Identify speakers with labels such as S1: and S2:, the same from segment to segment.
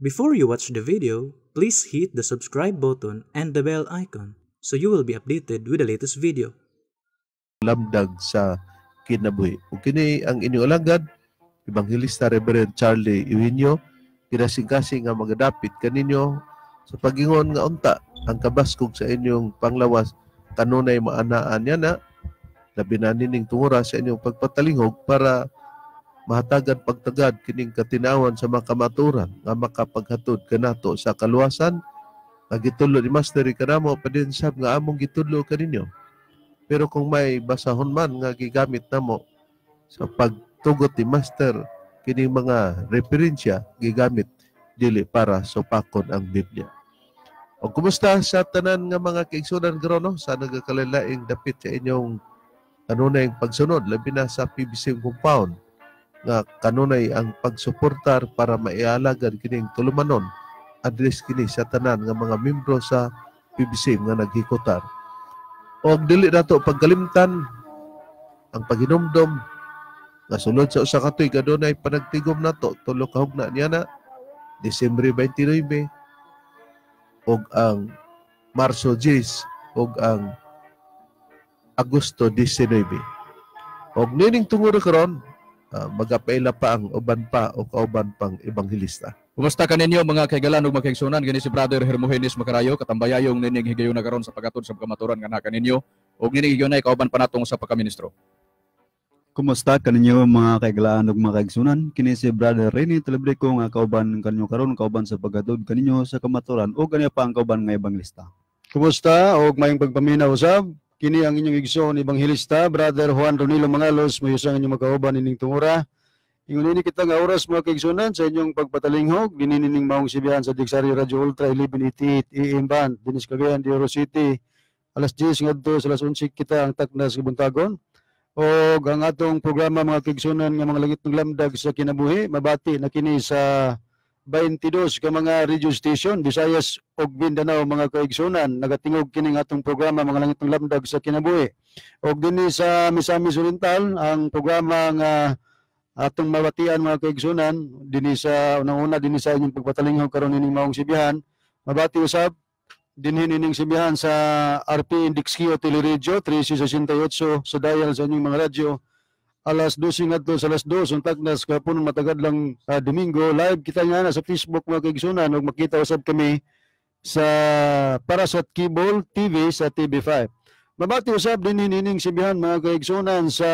S1: Before you watch the video, please hit the subscribe button and the bell icon so you will be updated with the latest video.
S2: Lamdag sa kinabuhi. Ug kini ang inyong alagad, Ebanghelista Reverend Charlie Eugenio, kinasing-kasing nga magadapit kaninyo sa pagingon nga unta ang kabaskog sa inyong panglawas kanunay maanaan niya na, labi na nining tungura sa inyong pagpatalingog para mahatagan pagtagad kining katinawan sa mga kamaturan nga makapaghatod kanato sa kaluwasan nga gitudlo ni Master kanamo, padin sab nga among gitudlo kaninyo. Pero kung may basahon man nga gigamit namo sa pagtugot ni Master, kining mga referensya gigamit dili para supakon ang Biblia. O kumusta sa tanan nga mga kaigsunan karon, no, sa nagakalain dapit sa inyong kanunay pagsunod, labi na sa PBC compound nga kanunay ang pagsuportar para maialagad kining tulumanon, address kini sa tanan nga mga membro sa PBC nga naghikutar. O dili nato pagkalimtan ang paghinumdom nga sulod sa usa ka tuig adunay panagtigom nato, tulo ka hugna niya na, Disyembre 29 ug ang Marso 10 ug ang Agosto 19. Og nining tungod karon, magapaila pa ang uban pa o kauban pang ebanghelista.
S3: Kumusta kaninyo, mga kaigalan ug mga kaigsunan? Gani si Brother Hermogenes Macarayo, katambayayong nining higayuna karon sa paghatod sa kamaturan nga kaninyo ug nining higayuna kauban pa natong sa pagkaministro.
S4: Kumusta kaninyo, mga kaigalaan ug mga kaigsunan? Kini si Brother Rene Telebrico nga kauban kanyo karon, kauban sa paghatod kaninyo sa kamaturan ug kaniya pa ang kauban nga ebanghelista.
S5: Kumusta og mayong pagpaminaw usab? Kini ang inyong igsoon ebanghelista, Brother Juan Ronilo Mangalos, mayo sang inyong makauban ining tungura. Ingon ini kita nga oras, mga kaigsunan, sa inyong pagpatalinghog dinhi nining maong sibihan sa Dixario Radio Ultra 1188 AM band dinhi sa Cagayan de Oro City. Alas 10 ngadto sa alas 11 kita ang taknas kabuntagon. Og ang atong programa, mga kaigsunan, nga Mga Langit ng Lamdag sa Kinabuhi, mabati na kini sa 22 ka mga radio station, Visayas ug Mindanao, mga kaigsunan. Nagatingog kining atong programa, Mga Langit ng Lamdag sa Kinabuhi. Og dinhi sa Misamis Oriental, ang programa nga atong mabatian, mga kaigsunan, dinhi sa unang-una dinhi sa inyong pagpatalinghog karon ining maong sibihan, mabati usab dinhi nining sibihan sa RP Index Q Teleradyo 1368 sa dial sa inyong mga radyo, alas 12 ngadto sa alas 2 ang tagnas kahapon matagad lang Domingo. Live kita nga na sa Facebook, mga kaigsunan, ug makita usab kami sa Parasat Cable TV sa TV5. Mabati usab dinhi nining sibihan, mga kaigsunan, sa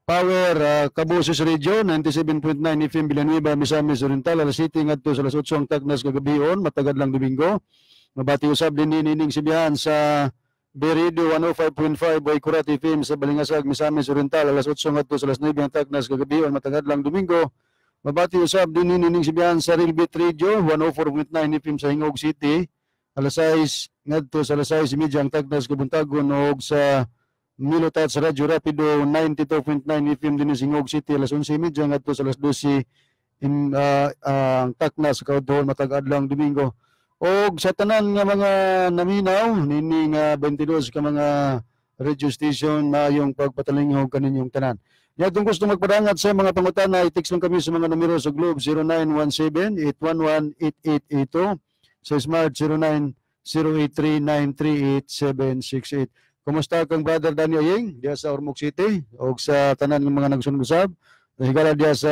S5: Power Kaboses Radio 97.9 FM Villanueva, Misamis Oriental, alas 7 ngadto sa alas 8 ang tagnas kagabion matagad lang Domingo. Mabati usab dinhi nining sibihan sa Berido 105.5 Boykurat FM sa Balingasag, Misamis Oriental, alas 8 ngadto sa alas 9 ang tagnas kagabion matagad lang Domingo. Mabati usab dinhi nining sibihan sa Realbit Radio 104.9 FM sa Gingoog City, alas 6 ngadto sa alas 6:30 ang tagnas kabuntagon, og sa Milotat sa Radyo Rapido 92.9 FM dinhi sa Gingoog City, alas 11:30 ngadto sa alas 12 in ang takna sa kaudtohon matag adlawng Domingo. Og sa tanan nga mga naminaw nini nga 22 ka mga radio station, maayong pagpatalinghog kaninyong tanan. Nya kung gusto magpadangat sa mga pangutana, i-text lang kami sa mga numero sa Globe 0917-811-8882, sa Smart 09083938-768. Kumusta kang Brother Daniel Ying diya sa Ormoc City og sa tanan ng mga nagsunod usab. Higala diya sa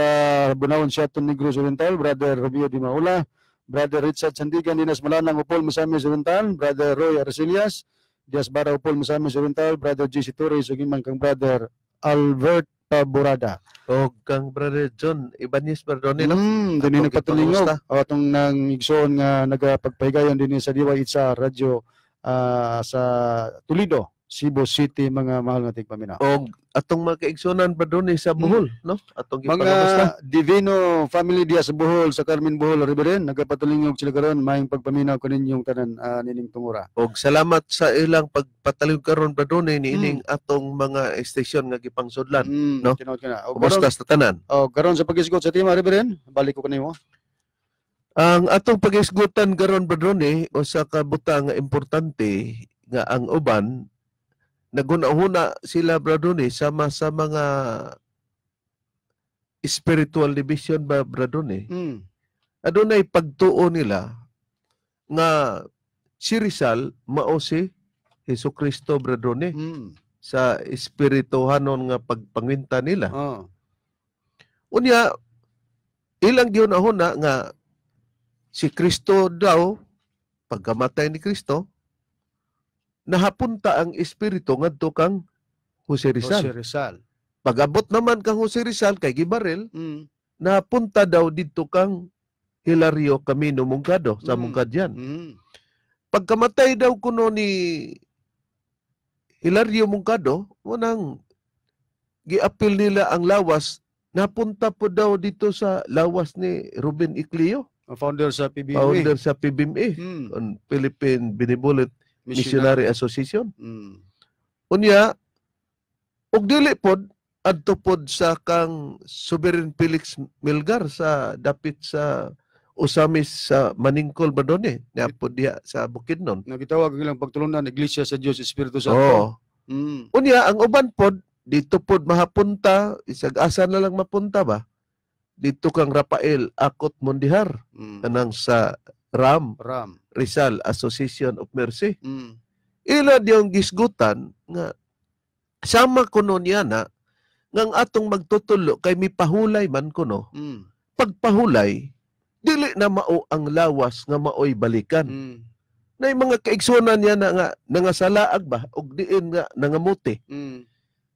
S5: Bunawan Siaton, Negros Oriental, Brother Rubio Di Maula, Brother Richard Sandigan Dinas Malanang Upol, Misamis Oriental, Brother Roy Arcelias Dias Bara Upol, Misamis Oriental, Brother JC Torres ug iman kang Brother Albert Paborada.
S2: O kang Brother John Ibanez Bardone, no?
S5: Dinhi
S2: Atong
S5: nagpatalingog.
S2: gipangusta.
S5: O atong nang igsoon nga nagapagpahigayon dinhi sa DYHR Radyo sa Toledo, Cebu City, mga mahal nga tigpaminaw.
S2: O atong mga kaigsunan, Bardone, sa Bohol, no? Atong
S5: Mga
S2: gipangamusta.
S5: Divino family diya sa Bohol, sa Carmen Bohol, Reverend, nagapatulingog sila karon. Maayong pagpaminaw kaninyong tanan nining tungura.
S2: Og salamat sa ilang pagpatalingog karon, Bardone, niining atong mga estasyon nga gipangsudlan, no?
S5: Tinuod ka na. O,
S2: Kumusta sa tanan?
S5: O, karon sa pag-isgot sa tema, Reverend, balik ko kanimo.
S2: Ang atong pag-isgutan karon, Bardone, usa ka butang nga importante nga ang uban naghuna-huna sila, Bradone, sama sa mga spiritual division ba, Bradone? Adunay pagtuo nila nga si Rizal mao si Hesus Kristo, Brad Ronnie, sa espirituhanon nga pagpangwinta nila. Unya ilang gihuna-huna nga si Kristo daw, pagkamatay ni Kristo, nahapunta ang espiritu ngadto kang Jose Rizal.
S5: Jose Rizal.
S2: Pag-abot naman kang Jose Rizal kay gibaril, napunta daw didto kang Hilario Camino Mungkado sa Mungkadyan. Pagkamatay daw kuno ni Hilario Mungkado, unang giapil nila ang lawas, napunta po daw dito sa lawas ni Ruben Ecleo,
S5: Ang founder sa PBMA.
S2: Founder sa PBMA, on Philippine Benevolent Missionary Association. Unya, og dili pod adto pod sa kang Sovereign Felix Melgar sa dapit sa Ozamis sa Maningkol ba doon eh, niapod diha sa Bukidnon.
S5: Nagitawag ang ilang pagtulunan Iglesia sa Dios Espiritu Santo.
S2: Oo. Unya, ang uban pod dito pod mahapunta, isag asa na lang mapunta ba? Dito kang Rafael Akot Mondihar, kanang sa RAM,
S5: Ram.
S2: Rizal Association of Mercy. Ila diyong gisgutan nga sama kuno niya na nga ang atong magtutulo kay mipahulay man kuno. Pagpahulay, dili na mao ang lawas nga maoy balikan. Na yung mga kaigsunan niya na nga nangasalaag ba og diin nga nangamuti.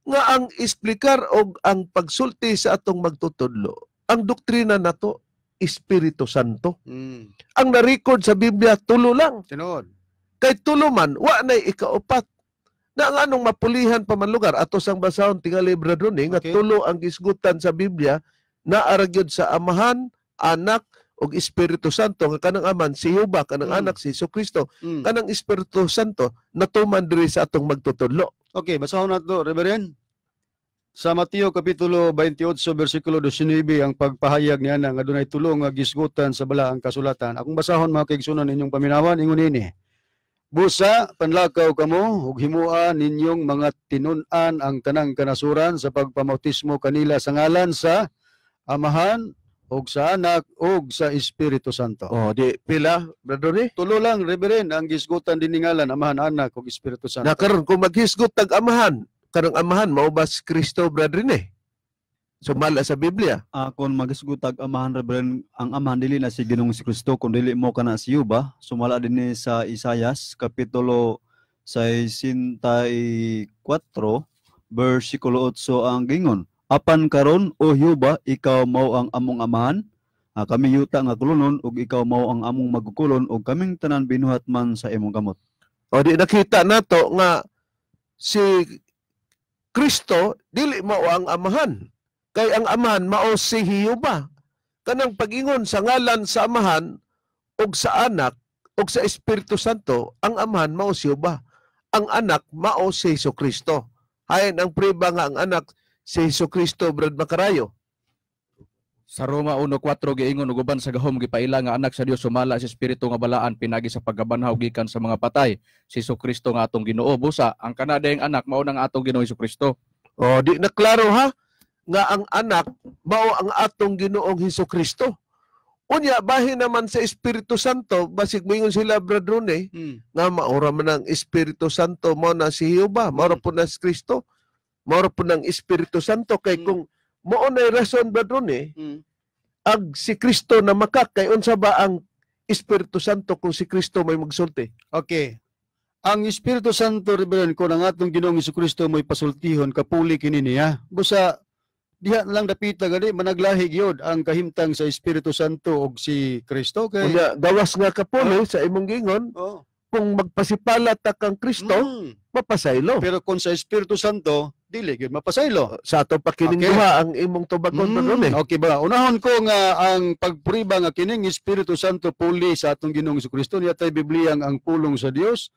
S2: Nga ang isplikar og ang pagsulti sa atong magtutudlo, ang doktrina nato Espiritu Santo. Ang na-record sa Biblia tulo lang.
S5: Tinuod.
S2: Kay tulo man, wa nay ikaupat. Na ang anong mapulihan pa man lugar ato sang basahon tingali, Brad Ronnie, nga tulo ang gisgutan sa Biblia na gyud sa Amahan, Anak ug Espiritu Santo, nga kanang Aman si Jehova, kanang Anak si Jesucristo, kanang Espiritu Santo natuman diri sa atong magtutudlo.
S5: Okay, basahon nato, Reverend. Sa Mateo Kapitulo 28, versikulo 19, ang pagpahayag niya na nga dunay tulo nga gisgutan sa balaang kasulatan. Akong basahon, mga kaigsunan, inyong paminawan, ingon ini. Busa, panlakaw kamo, ug himua ninyong mga tinun-an ang tanang kanasuran sa pagpamautismo kanila sa ngalan sa Amahan, ug sa Anak, ug sa Espiritu Santo.
S2: Oh, di pila, Brother Ronnie?
S5: Tulo lang, Reverend, ang gisgutan din ngalan, Amahan, Anak, ug Espiritu Santo.
S2: Na karon kung maghisgot tag Amahan, kanang Amahan mao ba si Kristo, Brother Ronnie? Sumala sa Biblia.
S4: Kung magisgutag Amahan, Reverend, ang Amahan dili na si Ginoong si Kristo, kung dili mo kana si Yuba, sumala din ni sa Isayas kapitulo 64 versikulo 8 ang gingon. Apan karon, o Yuba, ikaw mao ang among Amahan, kami yuta nga kulunon, ug ikaw mao ang among magukulon, ug kaming tanan binuhat man sa imong kamot.
S2: O di nakita nato nga si Kristo dili mao ang Amahan. Kay ang Amahan mao si Jehova. Kanang pagingon sa ngalan sa Amahan ug sa Anak ug sa Espiritu Santo, ang Amahan mao si Jehova. Ang Anak mao si Jesucristo. Hayan ang priba nga ang Anak si Jesucristo, Brad Macarayo.
S3: Sa Roma 1:4 giingon, ug uban sa gahom gipaila nga anak sa Dios sumala sa Espiritu nga balaan pinagi sa pagkabanhaw gikan sa mga patay si Jesucristo nga atong Ginoo. Busa ang kanadeng anak mao nang atong Ginoo Jesucristo.
S2: O di na klaro ha nga ang anak mao ang atong Ginoong Jesucristo. Unya bahin naman sa Espiritu Santo, basig moingon sila, Brad Rone, nga maura man ang Espiritu Santo mao na si Jehova, maura po na si Kristo, maura po ng Espiritu Santo kay kung mao na rason, Brad Rone, ag si Kristo na makak kay unsa ba ang Espiritu Santo kung si Kristo may magsulti?
S5: Okay. Ang Espiritu Santo, Reverend, kung ang atong Ginoong Jesucristo mo'y pasultihon, kapuli kini niya. Busa diha na lang dapita gani managlahi gyud ang kahimtang sa Espiritu Santo og si Kristo kay
S2: Unya gawas nga kapuli sa imong gingon, kung magpasipalat ta kang Kristo, mapasaylo.
S5: Pero kung sa Espiritu Santo dili gyud mapasaylo.
S2: Sa ato pa kining duha ang imong tubagon, Brad Rone.
S5: Okay ba? Unahon ko nga ang pagpriba nga kining Espiritu Santo puli sa atong Ginoong Jesucristo niya tay Biblia ang pulong sa Dios.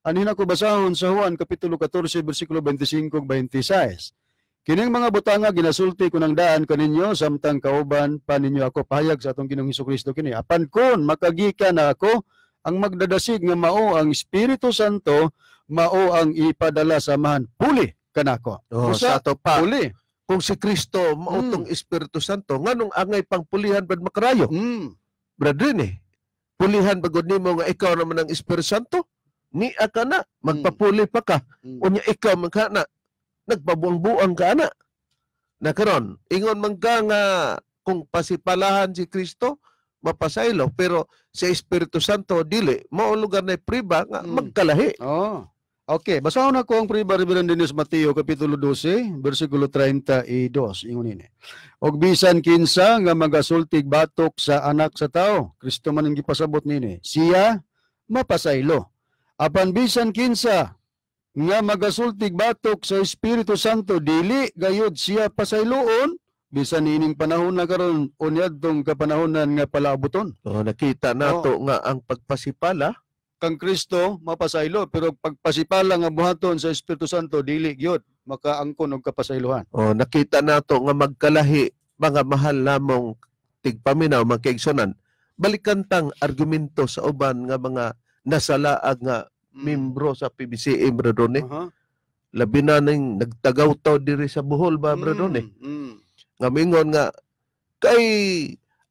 S5: Anhin ako basahon sa Juan kapitulo 14 bersikulo 25 ug 26. Kining mga butanga ginasulti ko ng daan kaninyo samtang kauban pa ninyo ako, pahayag sa atong Ginoong Jesucristo kini. Apan kon makagika na ako, ang magdadasig nga mao ang Espiritu Santo, mao ang ipadala sa Amahan puli kanako.
S2: Oh,
S5: Usa,
S2: sa ato pa.
S5: Puli.
S2: Kung si Kristo mao tong Espiritu Santo, nganong angay pang pulihan, Brad Macarayo? Brad Rene, pulihan bagod nimo nga ikaw naman ang Espiritu Santo? Ni ka na, magpapuli pa ka. Unya ikaw man ka na, nagpabuang-buang ka na. Na karon, ingon man ka nga kung pasipalahan si Kristo, mapasaylo, pero sa Espiritu Santo dili, mao lugar na priba nga magkalahi.
S5: Oh. Okay, basahon ako ang priba, Reverend Dennis, Mateo kapitulo 12, bersikulo 32. Ingon ini. Og bisan kinsa nga magasultig batok sa Anak sa Tao, Kristo man ang gipasabot nini, siya mapasaylo. Apan bisan kinsa nga magasultig batok sa Espiritu Santo, dili gayud siya pasayloon bisan ining panahon na karon o niadtong kapanahonan nga palaabuton.
S2: Oh, nakita nato nga ang pagpasipala
S5: kang Kristo mapasaylo, pero pagpasipala nga buhaton sa Espiritu Santo dili gyud makaangkon og kapasaylohan.
S2: Oh, nakita nato nga magkalahi, mga mahal namong tigpaminaw, mga kaigsonan. Balikan tang argumento sa uban nga mga nasalaag nga membro sa PBCM, Brad Ronnie. Labi na ning nagtagaw-taw diri sa Bohol ba, Brad Ronnie? Nga mingon nga kay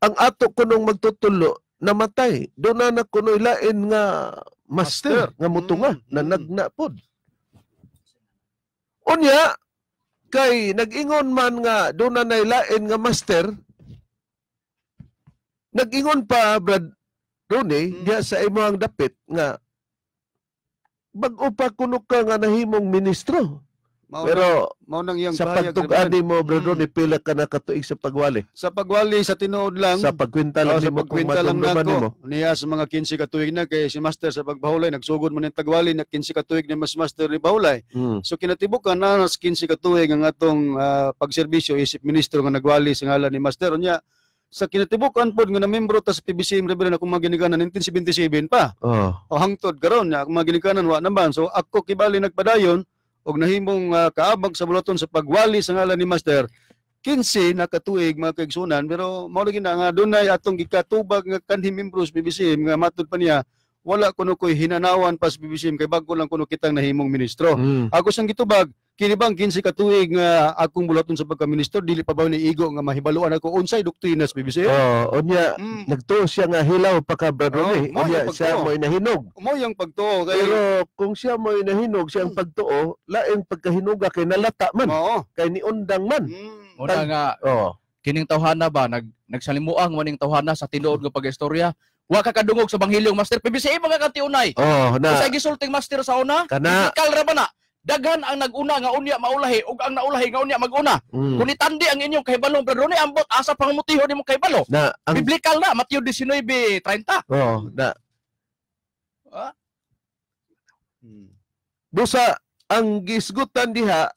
S2: ang ato kunong magtutulo namatay, doon na na kuno'y lain nga master,
S5: Master.
S2: nga mutunga, na nagna pod. Unya kay nag-ingon man nga doon na lain nga master, nag-ingon pa, Brad Ronnie, diya sa imong dapit nga bag-o pa kuno ka nga nahimong ministro.
S5: Mao
S2: Pero
S5: mao nang iyang
S2: sa
S5: pahayag,
S2: pagtug-an
S5: Reverend.
S2: nimo, Brad Ronnie, pila ka na katuig sa pagwali?
S5: Sa pagwali sa tinuod lang.
S2: Sa pagkwenta lang
S5: Oh, sa
S2: nimo kung
S5: pagkwenta lang
S2: madumduman
S5: nako.
S2: nimo.
S5: Niya sa mga 15 ka tuig na kay si Master sa pagbahulay nagsugod man ning tagwali na 15 ka tuig ni mas Master ni Bahulay. So kinatibukan na nas 15 ka tuig ang atong pagserbisyo isip ministro nga nagwali sa ngalan ni Master. Unya sa kinatibukan pod nga namembro ta sa PBCM, Reverend, akong mga ginikanan 1977 pa. O hangtod karon nya akong mga ginikanan wa naman. So ako kibali nagpadayon og nahimong kaabag sa bulaton sa pagwali sa ngalan ni Master 15 na katuig, mga kaigsunan, pero mao lagi na nga dunay atong gikatubag nga kanhi membro sa PBCM nga matud pa niya wala kuno koy hinanawan pa sa PBCM kay bag-o lang kuno kitang nahimong ministro. Ako sang gitubag, kini bang 15 ka tuig nga akong bulaton sa pagka-ministro dili pa ba ni igo nga mahibaluan ako unsay doktrina sa PBCM?
S2: Oh, unya nagtuo siya nga hilaw pa ka, Brad
S5: Oh,
S2: Ronnie.
S5: mao
S2: Unya
S5: yung
S2: siya
S5: pagtuo.
S2: mo'y nahinog.
S5: Mo yang pagtuo kay
S2: Pero kung siya mo'y nahinog, siyang pagtuo, laing pagkahinuga kay nalata man,
S5: mao.
S2: kay niundang man.
S3: Muna nga kining tawhana ba nagsalimuang maning tawhana sa tinuod nga pag-istorya. Wa ka kadungog sa Banghilyong Master PBCM mga kantiunay.
S2: Oh, na
S3: Unsay gisulting Master sa una?
S2: Kana.
S3: Biblical ra ba na? Daghan ang naguna nga unya maulahi ug ang naulahi nga unya maguna. Kung itandi ang inyong kahibalong, Brad Ronnie, ambot asa pangmutiho nimong kahibalo.
S2: Na ang
S3: Biblical na Matthew 19:30.
S2: Oh, na
S3: Ah?
S2: Busa ang gisgutan diha,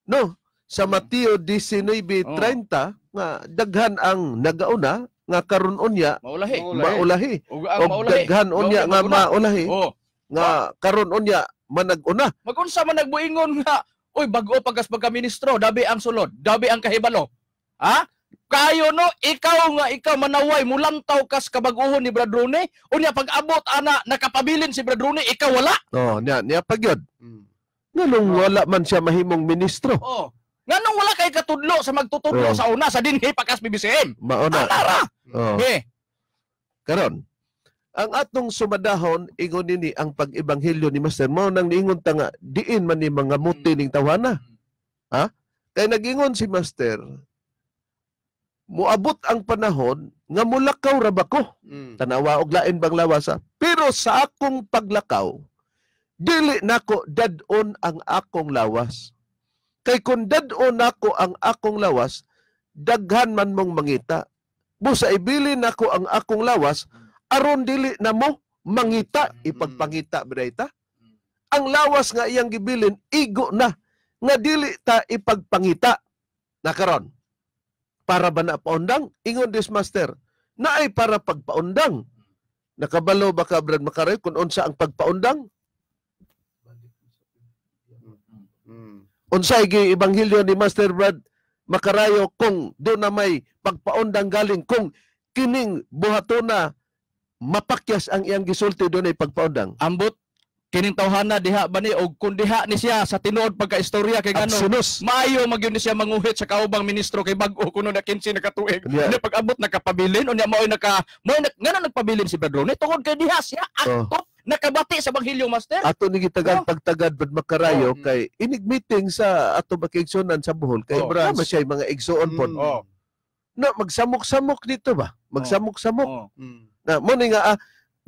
S2: no, sa Mateo 19:30 nga daghan ang nagauna nga karon unya
S3: Maulahi.
S2: Maulahi.
S3: Ug ang
S2: Og
S3: maulahi.
S2: daghan unya nga
S3: Maulahi maguna.
S2: maulahi
S3: Oh.
S2: nga karon unya managuna.
S3: Magunsa man nagbuingon nga oy bag-o pagkas pagka-ministro, dabi ang sulod, dabi ang kahibalo. Ha? Kayo no, ikaw nga ikaw manaway mulantaw kas kabag-uhon ni Brad Rooney, unya pag-abot ana nakapabilin si Brad Rooney, ikaw wala.
S2: Oh, niya niya pagyod. Nganong wala man siya mahimong ministro?
S3: Oh. Nganong wala kay katudlo sa magtutudlo sa una sa dinhi pakas BBCM?
S2: Mauna.
S3: Anara.
S2: Oh.
S3: Eh.
S2: Karon, ang atong sumadahon ingon nini ang pag-ebanghelyo ni Master mao nang niingon ta nga diin man ni mga muti ning tawhana. Ha? Kay nagingon si Master, moabot ang panahon nga mulakaw ra ba ko? Tanawa og lain bang lawasa? Pero sa akong paglakaw, dili nako dad-on ang akong lawas. Kay kung dad-on nako ang akong lawas, daghan man mong mangita. Busa ibili nako ang akong lawas, aron dili na mo mangita, ipagpangita bidayta. Ang lawas nga iyang gibilin, igo na, nga dili ta ipagpangita. Nakaron, para ba na paundang? Ingon this Master, naay para pagpaundang. Nakabalo ba ka, Brad Makaray, kung unsa ang pagpaundang? Unsay gi ebanghelyo ni Master Brad Makarayo kung do na may pagpaundang galing kung kining buhatona mapakyas ang iyang gisulti do na pagpaundang?
S3: Ambot Kining tawhana diha ba ni, og kun diha ni siya sa tinuod pagka-istorya kay ngano
S2: Absinus.
S3: Maayo magyud ni siya manguhit sa kaubang ministro kay bag-o kuno na 15 na katuig.
S2: Yeah.
S3: Unya pag-abot nakapabilin, unya maoy naka maoy na, ngano nagpabilin si Pedro ni tungod kay diha siya akto nakabati sa Ebanghelyo, Master.
S2: Ato ni gitagan pagtagad bad makarayo kay inig meeting sa ato makiigsunan sa Bohol kay
S5: Branch.
S2: oh, siya mga igsuon pod. Na magsamok-samok dito ba? Magsamok-samok. Na mo ni nga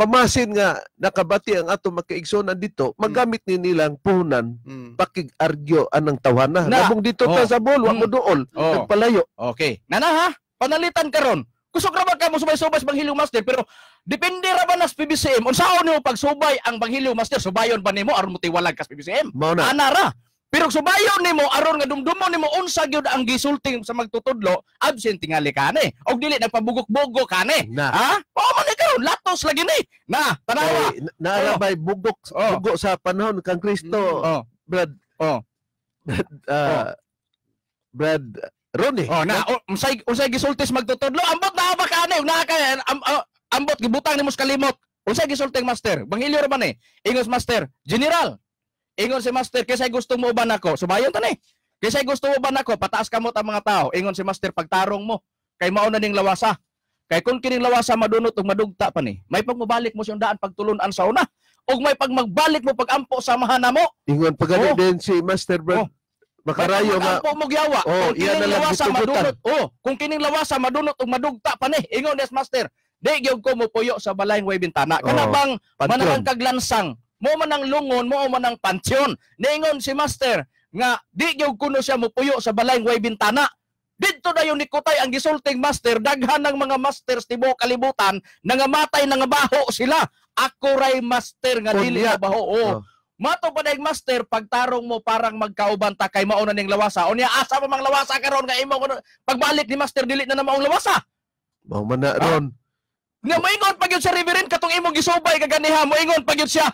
S2: pamasin nga nakabati ang ato makiigsunan dito, magamit ni nilang puhunan pakig-argue anang tawhana.
S3: Na.
S2: Nabong dito ta sa Bohol, wa mo duol, nagpalayo.
S3: Okay. Nana ha, panalitan karon. Kusog ra ba ka mo subay-subay sa Ebanghelyo, Master, pero depende ra ba nas PBCM unsaon nimo pagsubay ang Ebanghelyo, Master? Subayon ba nimo aron mo tiwalag kas PBCM?
S2: Mao na.
S3: Ana ra. Pero subayon nimo aron nga dumdumon nimo unsa gyud ang gisulti sa magtutudlo, absent tingali kani. Og dili nagpabugok-bugok kani.
S2: Na.
S3: Ha? Mao man ni karon, latos lagi ni. Na, tanawa.
S2: Kay, naarabay bugok bugo sa panahon kang Kristo, Brad. Brad Ronnie.
S3: Oh, na unsay unsay gisulti sa magtutudlo? Ambot na ba kani? Ug naa ka ambot gibutang nimo sa kalimot. Unsay gisulti, Master? Bangilyo ra ba ni? Ingos Master, General. Ingon si Master, "Kinsay gusto mo uban nako?" Subayon ta ni. "Kinsay gusto mo uban nako?" Pataas kamot ang mga tao. Ingon si Master, "Pagtarong mo kay mao na ning lawasa. Kay kung kining lawasa madunot ug madugta pa ni, may pagmubalik mo siyang daan pagtulunan sa una, ug may pagmagbalik mo pagampo sa amahan namo."
S2: Ingon pa gani din si Master Brad Makarayo
S3: May
S2: nga
S3: pag-ampo mo giyawa.
S2: Oh,
S3: Kung
S2: iya
S3: kining
S2: na lang
S3: lawasa
S2: gitugutan.
S3: madunot, oh, kung kining lawasa madunot ug madugta pa ni. Ingon des Master, "Di gyud ko mopuyo sa balayng way bintana." Kana bang
S2: Pantheon.
S3: Manang kaglansang, mo man ang lungon, mo man ang pansyon. Niingon si Master nga di gyud kuno siya mopuyo sa balayng way bintana. Didto dayon ni Kutay ang gisulting Master, daghan ng mga masters tibuok kalibutan nangamatay, nangabaho sila. Ako ray master nga dili
S2: Unya.
S3: mabaho. Oh. Mato pa dayong Master, pagtarong mo parang magkauban ta kay mao na ning lawasa. Unya asa pa mang lawasa karon nga imo kuno pagbalik ni Master dili na na maong lawasa?
S2: Mao man na ron.
S3: Nga moingon pa gyud sa Reverend katong imong gisubay kaganiha, moingon pa gyud siya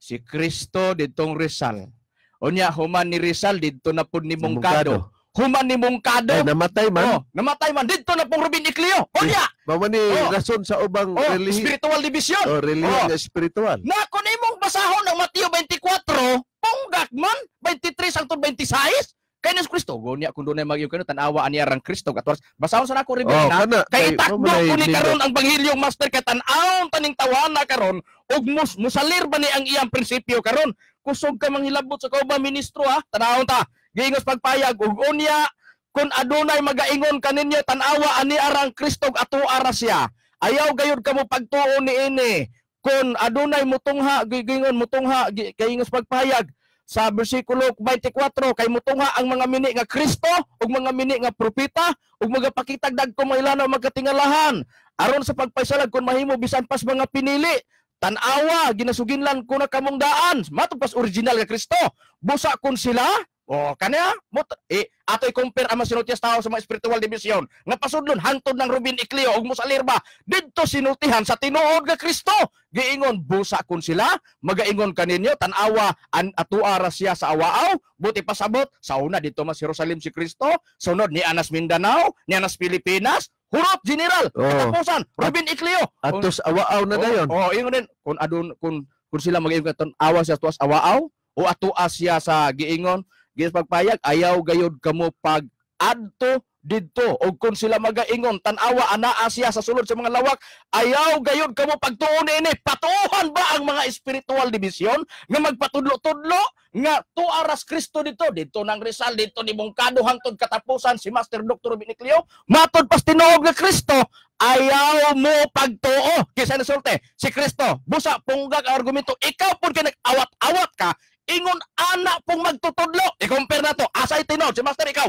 S3: si Kristo didtong Rizal. Unya human ni Rizal didto na pud ni Mongkado. Human ni Mongkado.
S2: Ay, namatay man.
S3: Oh, namatay man didto na pong Ruben Icleo. Unya,
S2: Mao man ni rason sa ubang relihiyon.
S3: spiritual division.
S2: Oh, relihiyon nga spiritual.
S3: Na kung imong basahon ang Mateo 24, punggak man 23 hangtod 26. Kay ni Kristo, gonya kung dunay magyug kano tan-awa ani arang Kristo katwas. Basahon sa nako, Reverend, ha?
S2: Kana
S3: Kay
S2: mao
S3: itakbo
S2: man ay
S3: ko ni
S2: nindot.
S3: karon ang Banghilyong, Master, kay tan-awon taning tawana karon ug musalir ba ni ang iyang prinsipyo karon. Kusog ka manghilabot sa kauban ministro ha. Tan-awon ta. Giingos pagpayag ug unya kung adunay magaingon kaninyo, "Tan-awa ani arang Kristo ug ato ara siya." Ayaw gayud kamo pagtuo niini. Kung adunay mutungha, giingon mutungha, kay ingos pagpayag sa bersikulo 24, kay mutungha ang mga mini nga Kristo ug mga mini nga propeta ug magapakitag dagko mga ilanaw magkatingalahan aron sa pagpaisalag kung mahimo bisan pas mga pinili. Tan-awa, ginasuginlan ko na kamong daan. Matod pas original nga Kristo, busa kun sila oh kanya mo ato i-compare ang mga sinultias tao sa mga spiritual division nga pasudlon hangtod ng Ruben Icleo ug musalir ba didto sinultihan sa tinuod nga Kristo. Giingon, busa kun sila magaingon kaninyo, "Tan-awa an atua ra siya sa awaaw," buti pasabot sa una didto mas Jerusalem si Kristo, sunod ni Anas Mindanao, ni Anas Pilipinas, hurot general. Katapusan Ruben Icleo.
S2: Atos awaaw na dayon.
S3: Oh, ingon din kung adun kung sila mag-ingon katon awa siya tuas awaaw o atua siya sa giingon giingon pagpayag, ayaw gayud kamo pag adto didto, og kung sila magaingon, "Tan-awa anaa siya sa sulod sa mga lawak," ayaw gayud kamo pagtuon niini. Patuohan ba ang mga spiritual division nga magpatudlo-tudlo nga tuaras Kristo dito dito ng Rizal, dito ni Mongkado, hangtod katapusan si Master Dr. Ruben Icleo? Matod pas tinuod nga Kristo, ayaw mo pagtuo kaysa nasulti si Kristo. Busa punggag ang argumento, ikaw pud kay nag-awat-awat ka ingon ana pong magtutudlo. I-compare na to, asay tinuod si Master? Ikaw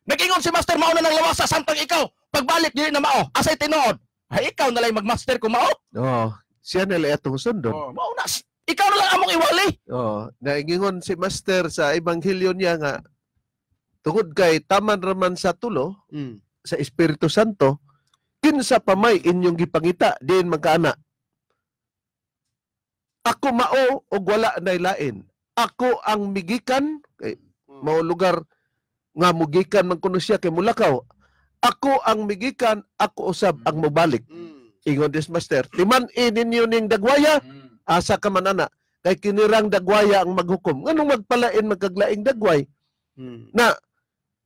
S3: nag-ingon si Master mao na ng lawasa, samtang ikaw pagbalik dili na mao. Asay tinuod? Ay, ikaw na lang magmaster kung mao.
S2: Oh, siya na lang atong sundon.
S3: Oh, mao na. Ikaw na lang among iwali.
S2: Oh, naingingon si Master sa ebanghelyo niya nga tungod kay taman raman sa tulo sa Espiritu Santo, kinsa pa may inyong gipangita diin magkaana? Ako mao og wala nay lain. Ako ang migikan kay mao lugar nga mugikan man kuno siya kay mulakaw. Ako ang migikan, ako usab ang mobalik. Ingon this Master, timan-i ninyo ning dagwaya, asa ka man ana. Kay kinirang dagwaya ang maghukom. Nganong magpalain magkaglaing dagway? Na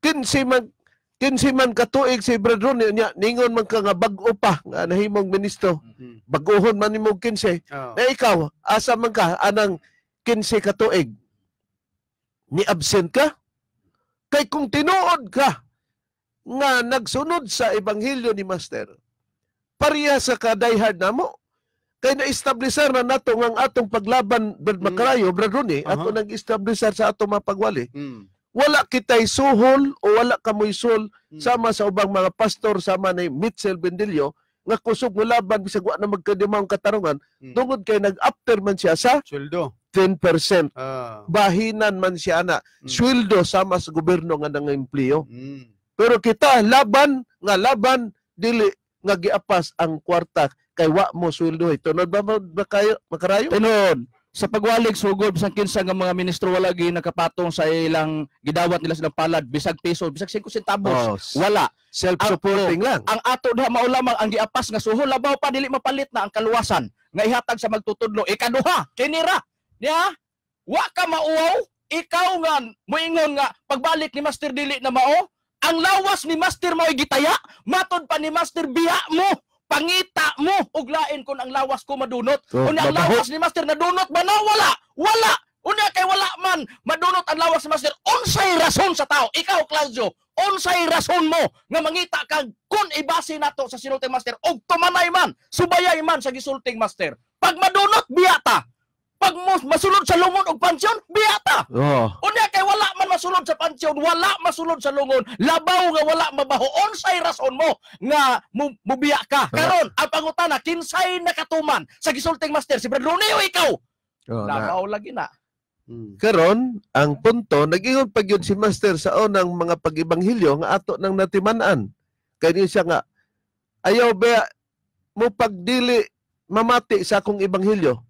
S2: 15 man 15 man katuig si Brad Ronnie nya ningon man ka nga bag-o pa nga nahimong ministro. Bag-ohon man nimo 15. Na ikaw asa man ka anang 15 katuig? Ni absent ka? Kay kung tinuod ka nga nagsunod sa ebanghelyo ni Master, pareha sa ka diehard namo. Kay na-establisar na nato nga ang atong paglaban, Brad Macarayo, Brad Ronnie, ato nag-establisar sa atong mga pagwali. Wala kitay suhol o wala kamoy suhol sama sa ubang mga pastor, sama ni Mitchell Bendillo, nga kusog mo laban bisag wa na magkadimang katarungan, tungod kay nag-after man siya sa
S5: sweldo.
S2: 10%. Bahinan man siya na sweldo sama sa gobyerno nga nang-empleo. Pero kita laban nga laban dili nga giapas ang kwarta kay wa mo sweldo. Tunod ba ba kayo makarayo?
S3: Tinuod. Sa pagwalig sugod bisan kinsa nga mga ministro wala gi nakapatong sa ilang gidawat nila silang palad bisag piso bisag 5 centavos. Wala.
S2: Self-supporting lang.
S3: Ang ato diha mao lamang ang giapas nga suhol labaw pa dili mapalit na ang kaluwasan nga ihatag sa magtutudlo. Ikaduha kinira niya wa ka mauwaw ikaw nga moingon nga pagbalik ni Master dili na mao ang lawas ni Master mao'y gitaya matod pa ni Master biya mo pangita mo og lain kun ang lawas ko madunot. Unya ang lawas ni Master nadunot ba na? Wala. Wala. Unya kay wala man madunot ang lawas ni Master. Unsay rason sa tao? Ikaw Claudio, unsay rason mo nga mangita kag kun ibase nato sa sinulting Master og tumanay man, subayay man sa gisulting Master. Pag madunot biya ta. Pag masulod sa lungon og pansyon, biya ta. Unya kay wala man masulod sa pansyon, wala masulod sa lungon, labaw nga wala mabaho. Unsay rason mo nga mubiya ka? Karon ang pangutana, kinsay nakatuman sa gisulting Master, si Brad Ronnie o ikaw? Labaw lagi na.
S2: Karon ang punto, nag-ingon pag yun si Master sa unang mga pag-ebanghilyo nga ato nang natiman-an. Kaya niya siya nga, ayaw ba mo pagdili mamati sa akong ebanghilyo?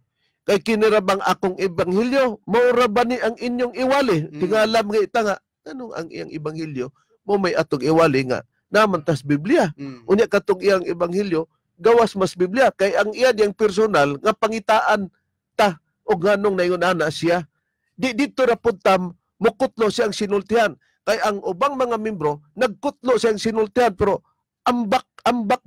S2: Kay kinirabang akong ebanghilyo, maura ba ni ang inyong iwali? Tingalam nga ita nga, anong ang iyang ebanghilyo? Mo may atong iwali nga, naman tas Biblia. Unya katong iyang ebanghilyo, gawas mas Biblia. Kay ang iya diyang personal, nga pangitaan ta, o ganong naingon ana siya. Di dito ra pud tam, mukutlo siyang sinultihan. Kay ang ubang mga membro, nagkutlo siyang sinultihan, pero ambak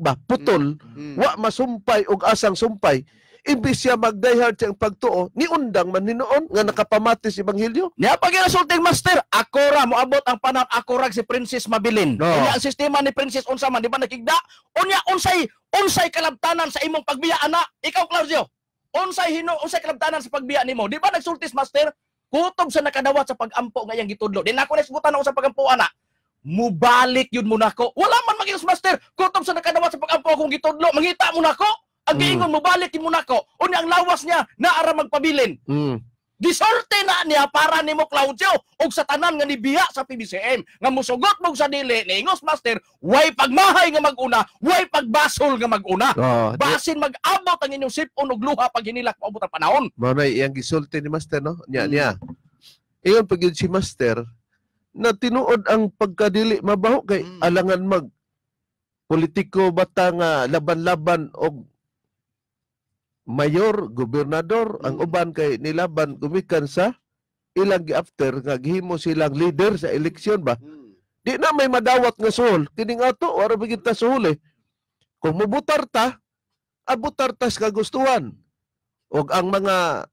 S2: ba, putol, wa masumpay og asang sumpay. Imbis siya mag-diehard siyang pagtuo, niundang man hinuon nga nakapamati si Ebanghelyo.
S3: Niya pag ginsulting Master, akora moabot ang panahon akorag si Princess Mabilin. Unya ang sistema ni Princess unsa man, di ba nakigda? Unya unsay kalabtanan sa imong pagbiya ana? Ikaw Claudio, unsay kalabtanan sa pagbiya nimo? Di ba nagsultis Master? Kutob sa nakadawat sa pagampo nga iyang gitudlo. Di na ako naisgutan ako sa pagampo ana. Mubalik yun mo nako. Wala man maging Master, kutob sa nakadawat sa pagampo akong gitudlo, mangita mo nako. Ang giingon mo balik mo nako. Unya ang lawas niya naara magpabilin. Disorte na niya para nimo Claudio og sa tanan nga nibiya sa PBCM nga musugot mo sa dili niingos Master, way pagmahay nga maguna, way pagbasol nga maguna. Basin mag-abot ang inyong sipon og luha pag hinilak moabot ang panahon.
S2: Mao na iyang gisulti ni Master, no? Nya niya. Ingon pag yun si Master na tinuod ang pagkadili mabaho kay alangan mag politiko bata nga laban-laban og mayor, gobernador, ang uban kay nilaban gumikan sa ilang gi-after nga gihimo silang leader sa eleksyon ba. Di na may madawat nga suhol. Kining ato wala ba kita suhol eh. Kung mubutar ta, abutar ta sa kagustuhan. Og ang mga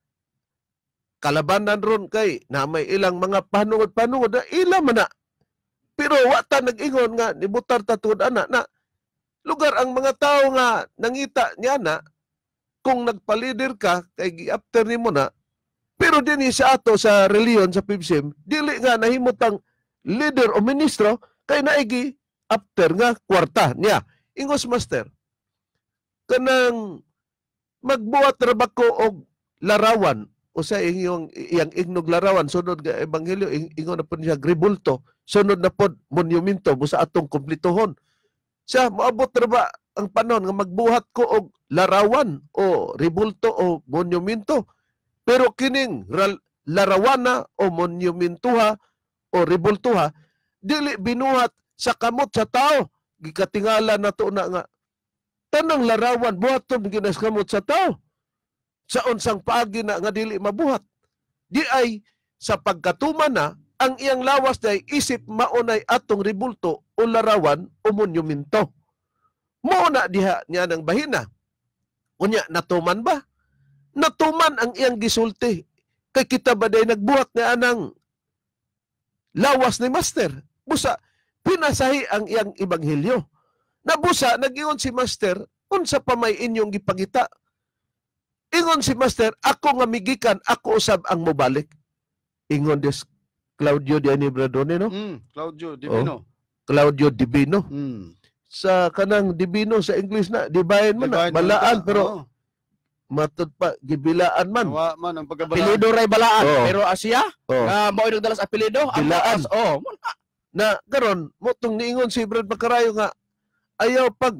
S2: kalabanan ron kay na may ilang mga panungod-panungod na ila man na. Pero wa ta nag-ingon nga nibutar ta tungod ana na lugar ang mga tao nga nangita niya na kung nagpa-leader ka kay gi-after nimo na. Pero dinhi sa ato sa reliyon sa PBCM, dili nga nahimutang leader o ministro kay naigi after nga kwarta niya. Ingos Master, kanang magbuhat ra ba ko og larawan o sa iyong iyang ignog larawan sunod nga ebanghelyo ingon na pod siya gribulto, sunod na pod monumento busa atong kumpletohon. Siya moabot ra ba ang panahon nga magbuhat ko og larawan o ribulto o monumento, pero kining larawana o monumentuha o ribultuha dili binuhat sa kamot sa tao. Gikatingala nato na nga tanang larawan buhaton ginas kamot sa tao. Sa unsang paagi na nga dili mabuhat. Di ay sa pagkatuman na ang iyang lawas day isip maunay atong ribulto o larawan o monumento. Mao na diha niya ng bahina. Unya, natuman ba? Natuman ang iyang gisulti. Kay kita ba day nagbuhat nga anang lawas ni Master? Busa, pinasahi ang iyang ebanghelyo. Nabusa, nag-ingon si Master, unsa pa may inyong gipangita? Ingon si Master, ako nga migikan, ako usab ang mobalik. Ingon des Claudio di ani Bradone, no?
S5: Claudio Divino.
S2: Claudio Divino. Sa kanang Divino sa English na, divine man na,
S5: Divine
S2: balaan,
S5: man.
S2: Pero
S5: Oo.
S2: Matud pa, gibilaan man.
S5: Wa man ang pagkabalaan.
S3: Apelyido ray balaan,
S2: Oo.
S3: pero Asia nga mao nagdala sa apelyido, ang
S2: Bilaan.
S3: lakas, oh,
S2: Na karon mo tong niingon si Brad Macarayo nga ayaw pag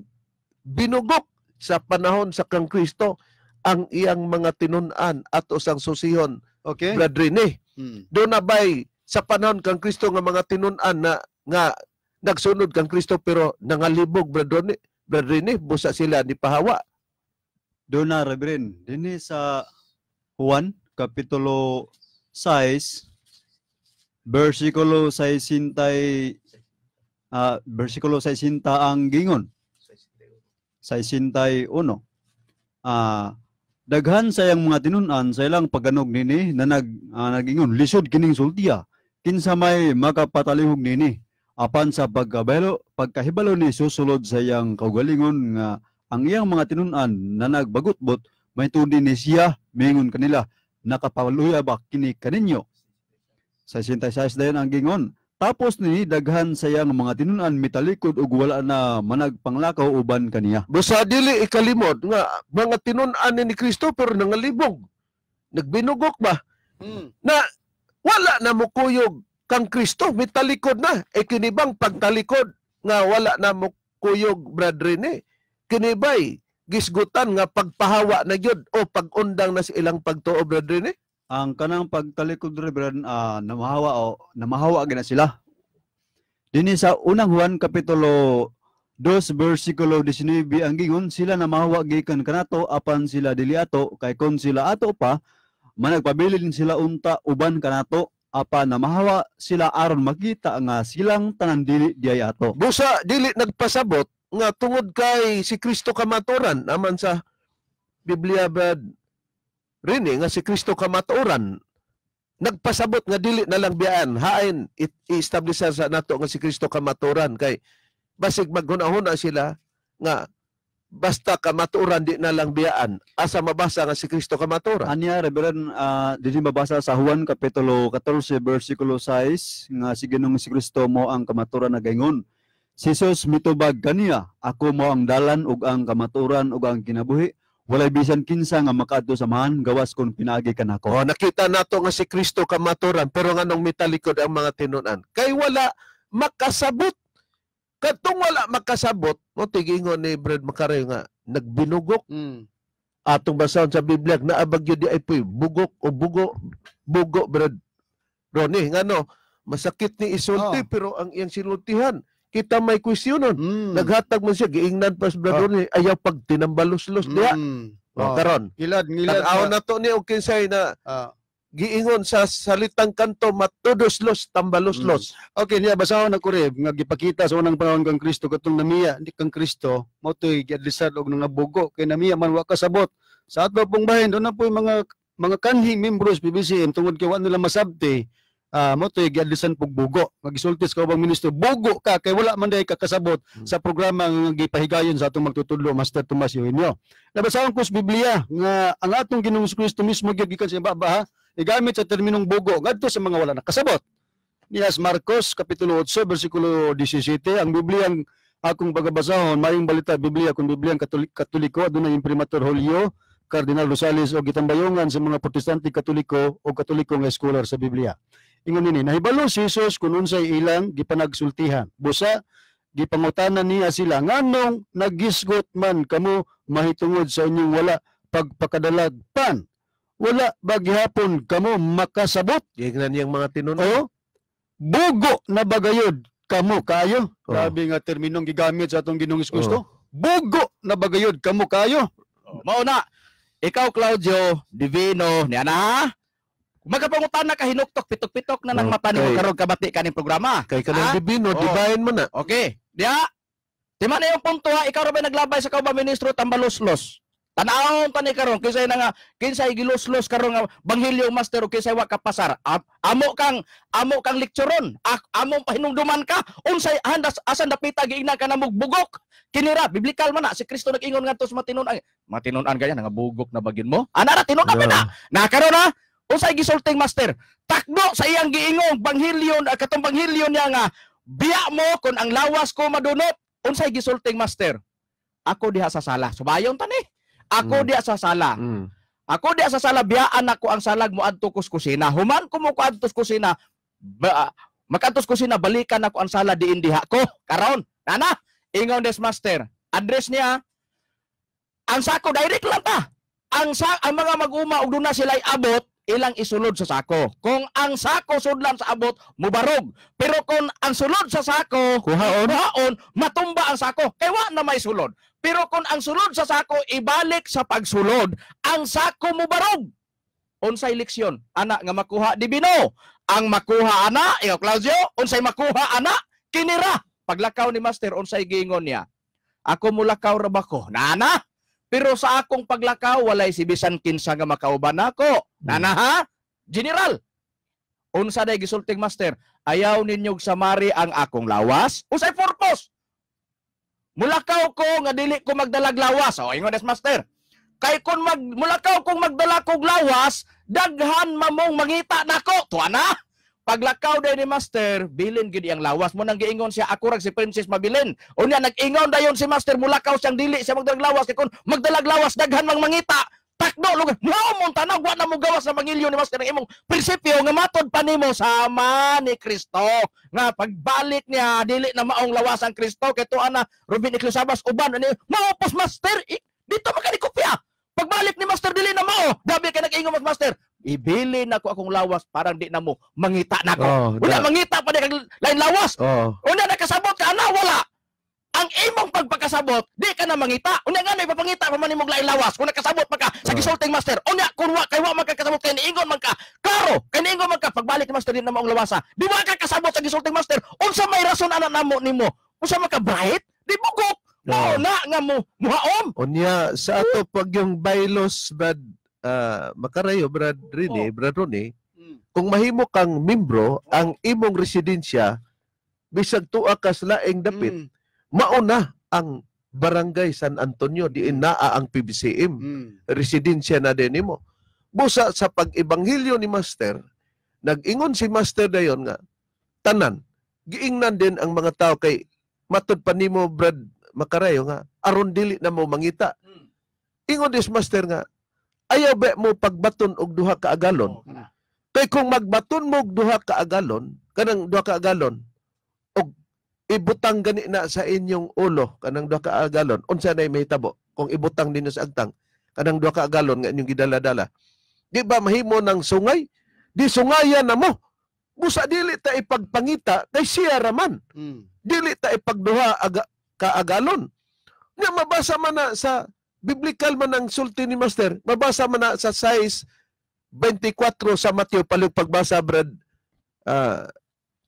S2: binugok sa panahon sa kang Kristo ang iyang mga tinun-an ato sang susihon. Brad Rene, do na bay sa panahon kang Kristo nga mga tinun-an na nga nagsunod kang Kristo pero nangalibog, Brad Rene, Brad Rene, busa sila ni pahawa?
S4: Doon na, Reverend. Dinhi sa Juan, Kapitulo 6, versikulo 60, versikulo 60 ang gingon. 61. Daghan sa iyang mga tinun-an sa ilang pagganog nini na nagingon, "Lisod kining sultiya. Kinsa may makapatalihog nini?" Apan sa pagkahibalo ni Jesus sulod sa iyang kaugalingon nga ang iyang mga tinun-an na nagbagutbot may ni siya, mingon kanila, "Nakapaluya ba kini kaninyo?" Sa 66 dayon ang gingon. Tapos ni daghan sa iyang mga tinun-an mitalikod ug wala na managpanglakaw uban kaniya.
S2: Busa dili ikalimot nga mga tinun-an ni Kristo pero nangalibog. Nagbinugok ba? Na wala na mukuyog kang Kristo, mitalikod na. E kinibang pagtalikod nga wala na mukuyog, Brad Rene? Kinibay gisgutan nga pagpahawa na gyud o pagundang na sa ilang pagtuo, Brad Rene?
S4: Ang kanang pagtalikod, Reverend, namahawa o namahawa gina sila. Dinhi sa Unang Juan kapitulo 2 versikulo 19 ang gingon, "Sila namahawa gikan kanato apan sila dili ato, kay kon sila ato pa managpabilin sila unta uban kanato, apan namahawa sila aron makita nga silang tanan dili diay ato."
S2: Busa dili nagpasabot nga tungod kay si Kristo kamaturan naman sa Biblia, Brad Rene, nga si Kristo kamaturan nagpasabot nga dili na lang biyaan hain i-establish sa nato nga si Kristo kamaturan, kay basig maghuna-huna sila nga basta kamaturan di na lang biyaan. Asa mabasa nga si Kristo kamaturan?
S4: Anya, Reverend, dinhi mabasa sa Juan kapitulo 14 versikulo 6 nga si Ginoong Kristo mo ang kamaturan na gaingon. Si Jesus mitubag kaniya, "Ako mo ang dalan ug ang kamaturan ug ang kinabuhi. Walay bisan kinsa nga makaadto sa Amahan gawas kon pinaagi kanako."
S2: Oh, nakita nato nga si Kristo kamaturan, pero nganong mitalikod ang mga tinun-an? Kay wala makasabot. Katong wala makasabot, mo tigingon ni Brad Macarayo nga nagbinugok. Atong basahon sa Biblia naabag gyud di ay poy bugok o bugo, bugo, Brad Ronnie, ngano masakit ni isulti, pero ang iyang sinultihan kita may kwestiyonon. Naghatag man siya, giingnan pa sa Brad Ronnie, ayaw pag tinambalos-los diha. Oh, karon.
S5: Ngilad, ngilad.
S2: Tan-aw na to ni og kinsay na giingon sa salitang kanto matudoslos tambaloslos.
S5: Okay, niya basahon na ko, Reb, nga gipakita sa unang panahon kang Kristo katong namiya ni kang Kristo mao toy giadlisad og nangabugo kay namiya man wa kasabot. Sa ato pong bahin doon na po yung mga kanhi membros PBCM tungod kay wa nila masabti, mao toy giadlisan pog bugo. Nga gisulti sa kaubang ministro, "Bugo ka kay wala man day kakasabot sa programa nga gipahigayon sa atong magtutudlo, Master Tomas Eugenio." Nabasahon ko sa Biblia nga ang atong Ginoong Kristo mismo gyud gikan sa baba ha, igamit sa terminong bugo ngadto sa mga wala nakasabot. Niyas Marcos Kapitulo 8 versikulo 17. Ang Biblia ang akong pagabasahon, Maayong Balita Biblia kung Biblia ang Katoliko, adunay Imprimatur Julio Cardinal Rosales o gitambayongan sa mga Protestante Katoliko o Katoliko nga scholar sa Biblia. Ingon nini, nahibalo si Jesus kung unsay ilang gipanagsultihan. Busa gipangutanan niya sila, "Nganong nagisgot man kamo mahitungod sa inyong wala pagpakadalag pan? Wala ba gihapon kamo makasabot?"
S2: Giingnan niyang mga tinun-an.
S5: O bugo na bagayod kamo kayo?
S2: Oh.
S5: Grabe nga terminong gigamit sa atong Ginoong Kristo. Bugo na bagayod kamo kayo?
S3: Mao na. Ikaw, Claudio, Divino, niya na ha? Magapangutana ka hinuktok, pitok-pitok na ng mata nimo karon kabati ka ning programa.
S2: Kay kanang
S3: Ah?
S2: Divino,
S3: Oh.
S2: divine man na.
S3: Okay. Diya. Di man na yung punto ha, ikaw ra ba naglabay sa kauban ministro tambaluslos? Tanawon ta ni karon kinsay na nga kinsay giluslos karon nga Banghilyo Master o kinsay wa kapasar. Amo kang lekturon. Amo pahinumduman ka unsay handas asan dapita giingnan ka na bugok. Kinira biblikal man na si Kristo nag-ingon ngadto sa matinunan. Matinunan gaya nga bugok na bagin mo. Ana ra tinunan na. Na karon ha, unsay gisulting Master? Takdo sa iyang giingong banghilyon, katong banghilyon niya nga biya mo kung ang lawas ko madunot. Unsay gisulting Master? Ako diha sa sala. Subayon ta ni. Ako diha sa sala. Ako diha sa sala, biyaan ako ang salag mo adto kus kusina. Human ko mo ko adto sa kusina, makadto sa kusina, balikan ako ang sala diin diha ko. Karon, nana, ingon des Master. Address niya, ang sako direct lang ta. Ang mga mag-uma og duna sila'y abot, ilang isulod sa sako. Kung ang sako sudlan sa abot, mubarog. Pero kung ang sulod sa sako,
S2: Kuhaon.
S3: kuhaon, matumba ang sako. Kay wa na may sulod. Pero kung ang sulod sa sako ibalik sa pagsulod, ang sako mubarog. Unsay leksyon ana nga makuha Divino? Ang makuha ana, ikaw Claudio, unsay makuha ana? Kinira. Paglakaw ni Master, unsay giingon niya? Ako mulakaw ra ba ko? Nana. Pero sa akong paglakaw, walay si bisan kinsa nga makauban nako. Nana ha? General. Unsa day gisulting Master? Ayaw ninyog samari ang akong lawas? Unsay purpose? Mulakaw ko nga dili ko magdalag lawas. O, ingon des Master. Kay kung mulakaw kong magdala kog lawas, daghan mamong mangita nako. Tuwa na. Paglakaw day ni Master, bilin gid iyang lawas. Mo nang giingon siya, ako rag si Princess mabilin. Unya nag-ingon dayon si Master, mulakaw siyang dili siya magdalag lawas. Kay kung magdalag lawas, daghan mang mangita. Takdo lugar. Mao mong tanaw, wa na mo gawas sa bangilyo ni Master ang imong prinsipyo nga matod pa nimo sama ni Kristo. Nga pagbalik niya dili na maong lawas ang Kristo kay tuwa na Ruben Eclusabas uban ani maupos Master. Dito makanikopya. Pagbalik ni Master dili na mao. Gabi kay nag-ingon mas Master. Ibili na ko akong lawas parang di na mo mangita nako.
S2: Oh,
S3: Wala mangita pa di kag lain lawas.
S2: Oh.
S3: Una nakasabot ka ana wala. Ang imong pagpakasabot, di ka na mangita. Unya nga ipapangita pa man imong lain lawas. Kung nakasabot pa ka sa gisulting Master. Unya kun wa kay wa man ka kasabot kay niingon man ka. Klaro, kay niingon man ka pagbalik ni Master di na maong lawasa. Di wa ka kasabot sa gisulting Master. Unsa may rason ana namo nimo? Unsa man ka bright? Di bugok. Mao na nga mo muhaom.
S2: Unya sa ato pag yung bylaws Brad Makarayo, Brad Rene, Brad Rene, kung mahimo kang membro, ang imong residensya bisag tuwa ka sa laing dapit, mauna ang Barangay San Antonio diin naa ang PBCM. Residensya na din nimo. Busa sa pag-ebanghelyo ni Master, nag-ingon si Master dayon nga tanan giingnan din ang mga tao kay matud pa nimo Brad Makarayo nga aron dili na mo mangita. Ingon dis Master nga ayaw ba mo pagbaton og duha ka agalon. Kay kung magbaton mo og duha ka agalon, kanang duha ka agalon og ibutang gani na sa inyong ulo kanang duha ka agalon, unsa nay mahitabo kung ibutang ninyo sa agtang kanang duha ka agalon nga inyong gidala-dala? Di ba mahimo ng sungay? Di sungayan na mo. Busa dili ta ipagpangita kay siya raman. Dili ta ipagduha ka agalon. Nya mabasa man na sa biblical man ang sulti ni Master, mabasa man na sa 6:24 sa Mateo. Palihog pagbasa Brad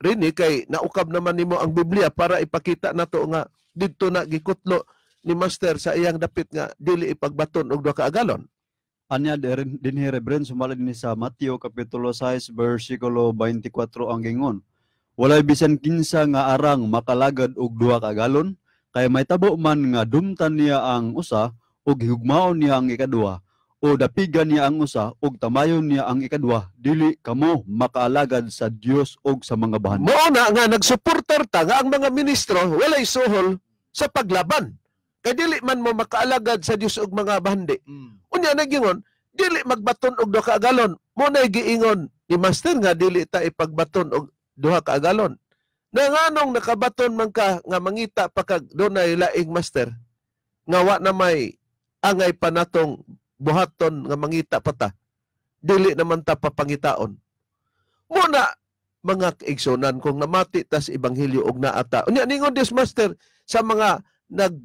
S2: Rini kay naukab naman nimo ang Biblia para ipakita nato nga didto na gikutlo ni Master sa iyang dapit nga dili ipagbaton og duha ka agalon.
S4: Anya dinhi Reverend, sumala dinhi sa Mateo kapitulo 6 bersikulo 24 ang gingon. Walay bisan kinsa nga arang makalagad og duha ka galon, kay mahitabo man nga dumtan niya ang usa ug higugmaon niya ang ikaduha, o dapigan niya ang usa ug tamayon niya ang ikaduha. Dili kamo makaalagad sa Dios ug sa mga bahan.
S2: Mao na nga nagsuportar ta nga ang mga ministro walay suhol sa paglaban. Kay dili man mo makaalagad sa Dios ug mga bahandi. Unya nagingon, dili magbaton og duha ka agalon. Mo na giingon ni Master nga dili ta ipagbaton og duha ka agalon. Na nganong nakabaton man ka nga mangita pa kag dunay laing master nga wa na may angay pa natong buhaton nga mangita pa ta. Dili naman ta papangitaon. Muna mga kaigsunan kung namati tas ebanghelyo og naata. Unya ningon this Master sa mga nag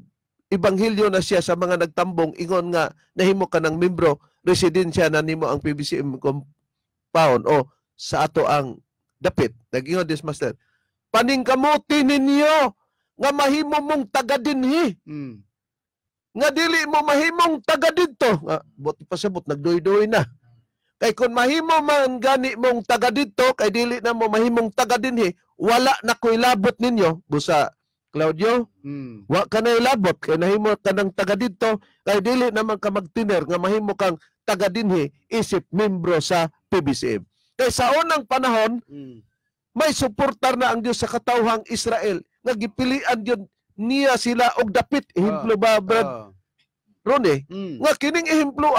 S2: Ebanghelyo na siya sa mga nagtambong ingon nga nahimo ka ng membro, residensya na nimo ang PBCM compound o sa ato ang dapit. Nag-ingon this Master, paningkamuti ninyo nga mahimo mong taga dinhi. Nga dili mo mahimong taga didto. Nga buot pasabot nagduy-duy na. Kay kung mahimo man gani mong taga didto, kay dili na mo mahimong taga dinhi, wala na ko'y labot ninyo. Busa Claudio, wa ka na labot kay nahimo ka ng taga didto, kay dili naman ka magtiner nga mahimo kang taga dinhi isip membro sa PBCM. Kay sa unang panahon, may suportar na ang Dios sa katawhang Israel nga gipilian gyud niya sila og dapit. Ehemplo ba, Brad Ronnie? Nga kining ehemplo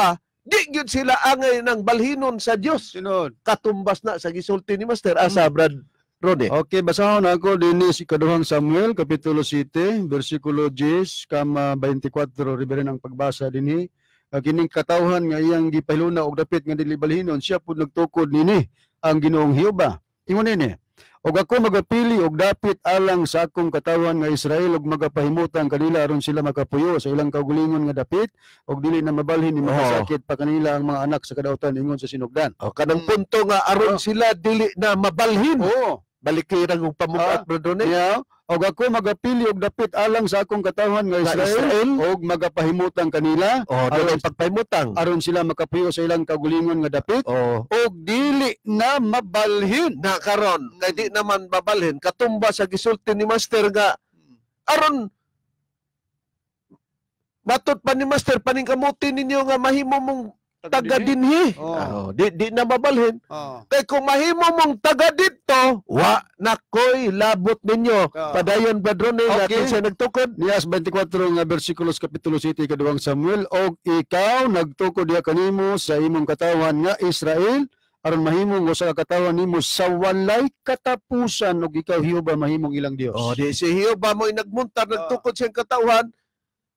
S2: di gyud sila angay ng balhinon sa Dios.
S5: Sinod.
S2: Katumbas na sa gisulti ni Master asa, Brad Ronnie.
S5: Okay, basahon ako dinhi sa ikaduhang Samuel kapitulo 7 bersikulo 10 kama 24, Reverend, ang pagbasa dinhi. Kining katawhan nga iyang gipahiluna og dapit nga dili balhinon, siya pud nagtukod nini, ang Ginoong Jehova. Ingon nini, "Og ako magapili og dapit alang sa akong katawhan nga Israel ug magapahimutang kanila aron sila makapuyo sa ilang kaugalingon nga dapit ug dili na mabalhin ni makasakit pa kanila ang mga anak sa kadautan," ingon sa sinugdan.
S2: O kanang punto nga aron sila dili na mabalhin. Balikiran og pamukat, Brad Ronnie.
S5: Yeah. "Og ako magapili og dapit alang sa akong katawhan nga
S2: Nga
S5: Israel,
S2: Israel.
S5: Og magapahimutang kanila
S2: O, doon ay pagpahimutang.
S5: Aron sila makapuyo sa ilang kaugalingon nga dapit ug dili na mabalhin."
S2: Na karon kay di naman babalhin, katumba sa gisulti ni Master nga aron matud pa ni Master, paningkamuti ninyo nga mahimo mong taga dinhi. Oh, di na mabalhin. Kay kung mahimo mong taga didto, wa na ko'y labot ninyo. Padayon, Brad Ronnie, nga kinsa nagtukod.
S5: Niyas 24 nga bersikulos, kapitulo 7, ikaduhang Samuel, "Og ikaw nagtukod diha kanimo sa imong katawhan nga Israel aron mahimong usa ka katawhan nimo sa walay katapusan ug ikaw, Jehova, mahimong ilang Dios."
S2: Oh, di si Jehova mo'y nagmuntar, nagtukod siyang katawhan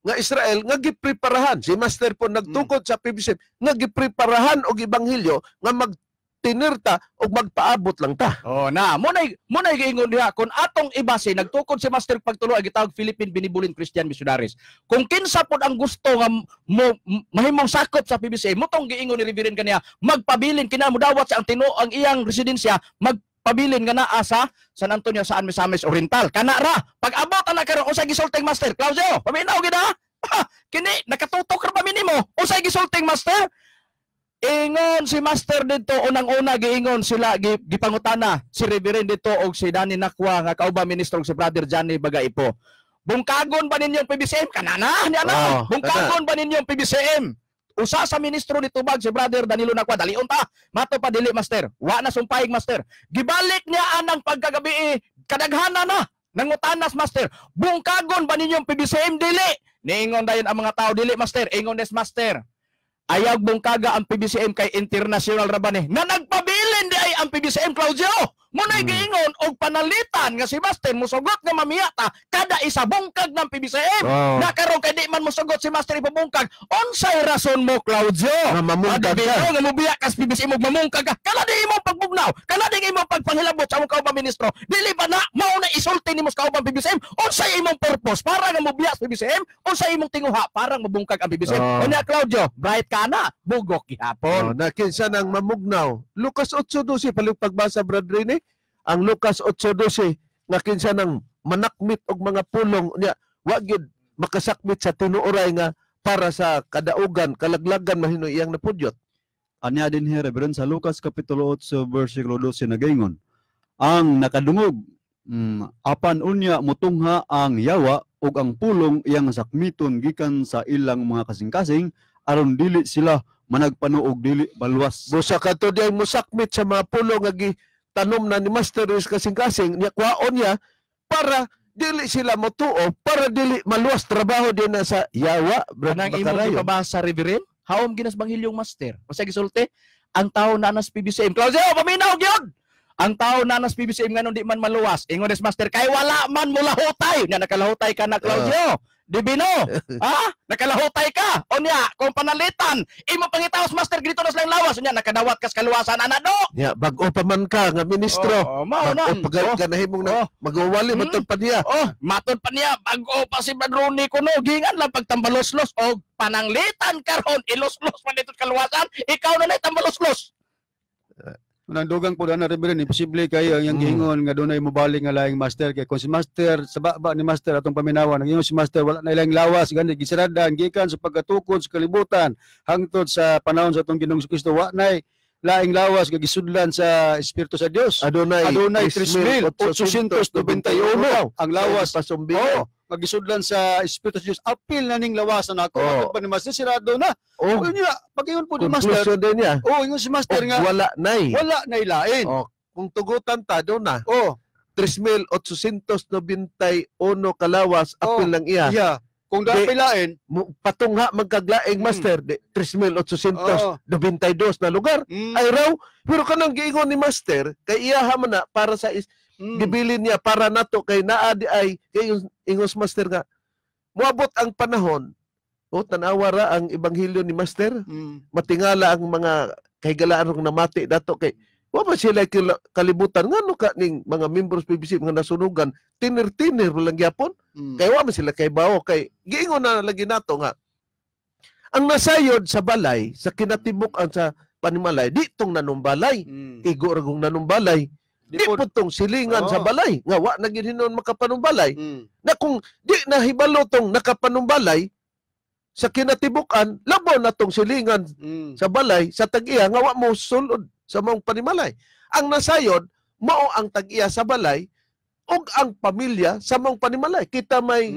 S2: nga Israel nga gipreparahan. Si Master po nagtukod sa PBC nga gipreparahan og ebanghelyo nga magtinirta og magpaabot lang ta.
S3: Oh na, mo nay giingon diha kun atong ibase nagtukod si Master pagtulo ang gitawag Philippine Benevolent Christian Missionaries. Kung kinsa pod ang gusto nga mo mahimong sakop sa PBC, mo tong giingon ni Reverend kaniya, magpabilin kina modawat sa ang tino ang iyang residensya, magpabilin nga naa sa San Antonio sa Misamis Oriental. Kana ra pag abot ana karon, unsay gisulting Master Claudio? Paminaw gid ha. Kini nakatutok ra ba minimo? Unsay gisulting Master? Ingon si Master dito, unang-una giingon sila gipangutana si Reverend dito og si Danny Nakwa nga kauban ministro og si Brother Johnny Bagaipo. Bungkagon ba ninyo ang PBCM? Kanana ni ana.
S2: Oh,
S3: Bungkagon ba ninyo ang PBCM? Usa sa ministro ni tubag si Brother Danilo Nakwa, dalion ta. Mato pa dili, Master. Wa na sumpahig, Master. Gibalik niya anang pagkagabi, kadaghana na. Nangutanas Master, bungkagon ba ninyo ang PBCM dili? Niingon dayon ang mga tao, dili, Master. Ingon des Master, ayaw bungkaga ang PBCM kay international ra ba ni. Na nagpabilin di ay ang PBCM, Claudio. Muna'y giingon og panalitan nga si Master musugot nga mamiyata kada isa bungkag ng PBCM. Na karon kay di man musugot si Master ipabungkag. Unsay rason mo, Claudio?
S2: Nga mamungkag
S3: Adi,
S2: ka.
S3: nga mubiya kas PBCM ug mamungkag ka. Kana di imong pagbugnaw. Kana di imong pagpanghilabot sa among kaubang ministro. Dili ba na mao na isulti nimo sa kaubang PBCM? Unsay imong purpose para nga mubiya sa PBCM? Unsay imong tinguha para mabungkag ang PBCM? Unya Claudio, bright ka na, bugok gihapon.
S2: Oh, na kinsa nang mamugnaw. Lucas 8:12 palig pagbasa, Brad Rene. Ang Lucas 8:12 nga kinsa nang manakmit og mga pulong niya, wa gyud makasakmit sa tinuoray nga para sa kadaugan, kalaglagan mahino iyang napudyot.
S4: Anya din here, Reverend, sa Lucas Kapitulo 8, versikulo 12 nagaingon, ang nakadungog, apan unya mutungha ang yawa ug ang pulong iyang sakmiton gikan sa ilang mga kasing-kasing aron dili sila managpano og dili baluwas.
S2: Busa kadto di ay musakmit sa mga pulong nga gitanom na ni Master is kasing-kasing niya, kwaon niya para dili sila motuo, para dili maluwas, trabaho din na sa yawa, Brad
S3: Kanang imong
S2: Macarayo.
S3: gipabasa, Reverend, haom ginas banghilyong Master. Unsay gisulti? Ang tao na nas PBCM. Claudio, paminaw gyud. Ang tao na nas PBCM nganong di man maluwas. Ingon des Master kay wala man mulahutay. Nya nakalahutay ka na, Claudio. Divino. Ha? Nakalahutay ka. Unya, kung panalitan, imo pangitaos, Master, grito na silang lawas. Unya, nakadawat kas kaluwasan ana do.
S2: Ya, bag-o pa man ka nga ministro.
S3: Oh, mao na.
S2: Bag-o pa ka nahimong na magwawali matod pa niya.
S3: Oh, matod pa niya bag-o pa si Brad Rooney kuno, gingan lang pagtambaloslos og pananglitan karon iloslos pa dito kaluwasan, ikaw na tambaloslos.
S5: Unang dugang po na, Reverend, imposible kayo ang iyang giingon nga dunay mobalik nga laing master kay kung si master sa baba ni master atong paminawan, ang si master wala na ilang lawas gani gisiradan gikan sa pagkatukod sa kalibutan hangtod sa panahon sa atong Ginoong Kristo, wa nay laing lawas nga gisudlan sa Espiritu sa Dios.
S2: Adunay
S5: Adunay 3,891 ang lawas
S2: pasumbi.
S5: Oh, magisudlan sa Espiritu sa Dios. Apil na ning lawasan ako.
S2: Oh.
S5: Pa ni master sirado na.
S2: Oh,
S5: Unya, pag-ingon po ni master.
S2: Conclusion din niya.
S5: Oh, ingon si master nga
S2: wala nay.
S5: Wala na ilain.
S2: Oh, kung tugutan ta do na.
S5: Oh,
S2: 3,891 kalawas apil lang iya.
S5: Yeah. Kung dapay lain,
S2: patungha magkaglaing master, 3,892 na lugar. Ay raw, pero kanang giingon ni master kay iyaha man na para sa gibilin niya para nato kay naa di ay kay ingos master nga moabot ang panahon. O tan-awa ra ang ebanghelyo ni master. Matingala ang mga kahigalaan rong namati dato kay wa man sila kalibutan ngano ka ning mga members PBC mga nasunugan tinir-tinir lang gyapon. Kay wa man sila kay bawo kay giingon na lagi nato nga ang nasayod sa balay sa kinatibuk-an sa panimalay di tong nanumbalay. Igo ra gong nanumbalay. Di po tong silingan sa balay nga wa na gid hinon makapanumbalay. Na kung di nahibalo tong nakapanumbalay sa kinatibuk-an, labaw na tong silingan sa balay sa tag-iya nga wa mo sulod sa maong panimalay. Ang nasayod mao ang tag-iya sa balay ug ang pamilya sa maong panimalay. Kita may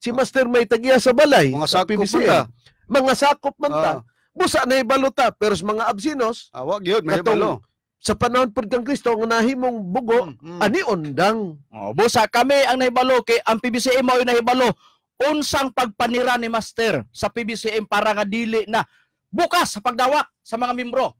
S2: si master may tag-iya sa balay,
S5: mga
S2: sa
S5: sakop man
S2: PBCM.
S5: ta.
S2: Mga sakop man ta. Busa nahibalo ta pero sa mga absinos,
S5: wa gyud mahibalo.
S2: Sa panahon pud kang Kristo nga nahimong bugo, ani undang.
S3: Oh, busa kami ang nahibalo kay ang PBCM mao nahibalo unsang pagpanira ni master sa PBCM para nga dili na bukas sa pagdawat sa mga membro.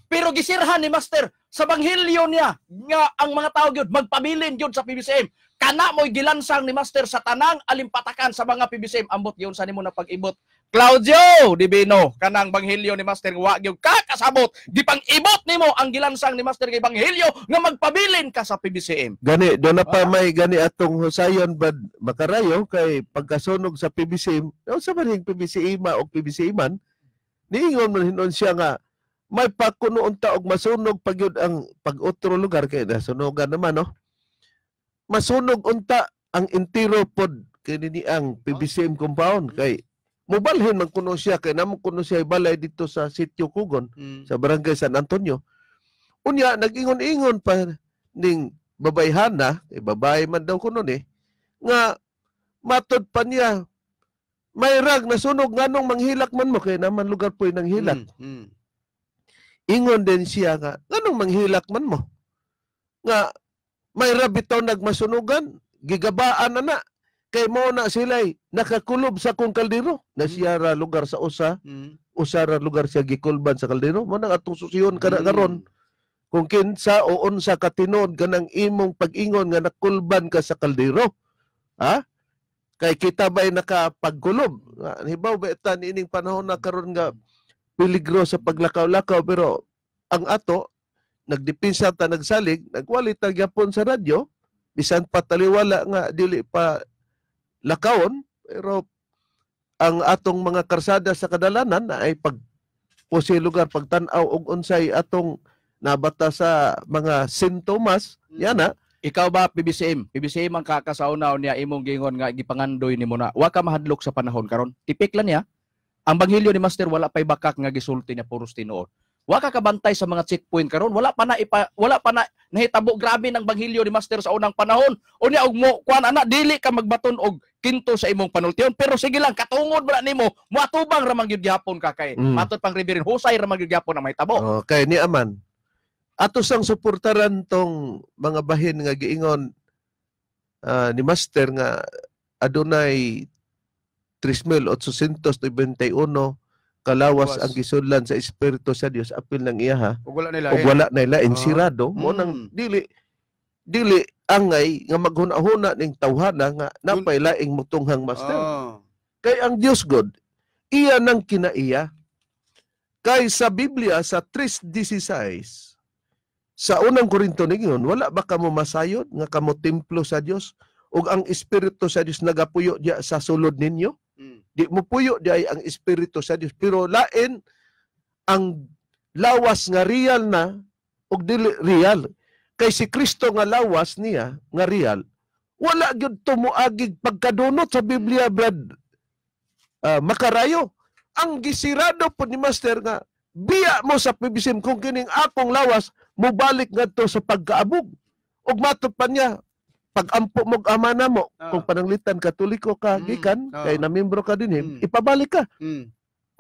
S3: Pero gisirhan ni master sa banghilyo niya nga ang mga tao gyud magpabilin gyud sa PBCM. Kana mo'y gilansang ni master sa tanang alimpatakan sa mga PBCM. Ambot gyud sa nimo na pag-ibot. Claudio Divino, kanang banghilyo ni master wa gyud kakasabot. Gipang-ibot nimo ang gilansang ni master kay banghilyo nga magpabilin ka sa PBCM.
S2: Gani do na pa may gani atong husayon bad makarayo kay pagkasunog sa PBCM, unsa man hing PBCM ma og PBCM man, niingon man hinon siya nga may pakuno unta og masunog pag yun ang pag otro lugar kay nasunogan naman, no. Masunog unta ang entiro pod kini ni ang PBCM compound kay mobalhin man kuno siya kay namo kuno siya balay dito sa Sitio Kugon sa Barangay San Antonio. Unya nag-ingon-ingon pa ning babayhana, kay babae man daw kuno ni, nga matod pa niya may rag nasunog nganong manghilak man mo kay naman lugar po'y nanghilak. Ingon din siya nga nganong manghilak man mo nga may rag bitaw nagmasunugan gigabaan na na kay mo na sila'y nakakulob sa kong kaldero na siya ra lugar sa usa, usa ra lugar siya gikulban sa kaldero mo nang atong susiyon kana karon kung kinsa o unsa ka tinuod kanang imong pag-ingon nga nakulban ka sa kaldero, ha? Kay kita ba'y nakapagkulob? Hibaw ba ita niining panahon na karon nga peligro sa paglakaw-lakaw, pero ang ato nagdepensa ta nagsalig, nagwali ta gyapon sa radyo bisan pa taliwala nga dili pa lakawon, pero ang atong mga karsada sa kadalanan na ay pag pusi lugar pagtan-aw og unsay atong nabata sa mga sintomas, yan na.
S3: Ikaw ba PBCM? PBCM ang kakasauna niya imong gingon nga gipangandoy nimo na wa ka mahadlok sa panahon karon. Tipik lang niya. Ang banghilyo ni Master wala pay bakak nga gisulti niya puros tinuod. Wa ka kabantay sa mga checkpoint karon, wala pa na wala pa na nahitabo grabe ng banghilyo ni Master sa unang panahon. Unya og mo kuan ana dili ka magbaton og kinto sa imong panultion, pero sige lang katungod ba nimo moatubang ra man gyud gihapon ka kay matod pang Reverend husay ra man gyud gihapon ang mahitabo.
S2: Okay ni aman. Ato sang suportaran tong mga bahin nga giingon ni Master nga adunay 3,891 kalawas ang gisudlan sa Espiritu sa Dios apil ng iya ha.
S5: Ug wala nila.
S2: Ug wala nila insirado mo nang dili dili angay nga maghuna-huna ning tawhana nga napay laing mutunghang, Master. Kay ang Dios God, iya nang kinaiya. Kay sa Biblia sa 3:16 sa Unang Korinto ningon, "Wala ba kamo masayod nga kamo templo sa Dios ug ang Espiritu sa Dios nagapuyo diya sa sulod ninyo?" Di mo puyo di ay ang Espiritu sa Dios, pero lain ang lawas nga real na ug dili real. Kay si Kristo nga lawas niya nga real, wala gyud tumuagig pagkadunot sa Biblia, Brad Makarayo. Ang gisirado po ni Master nga biya mo sa PBCM kung kining akong lawas mobalik ngadto sa pagkaabog. Ug matod pa niya, pag-ampo mo ama namo, kung pananglitan Katoliko ka gikan, kay na membro ka dinhi, ipabalik ka.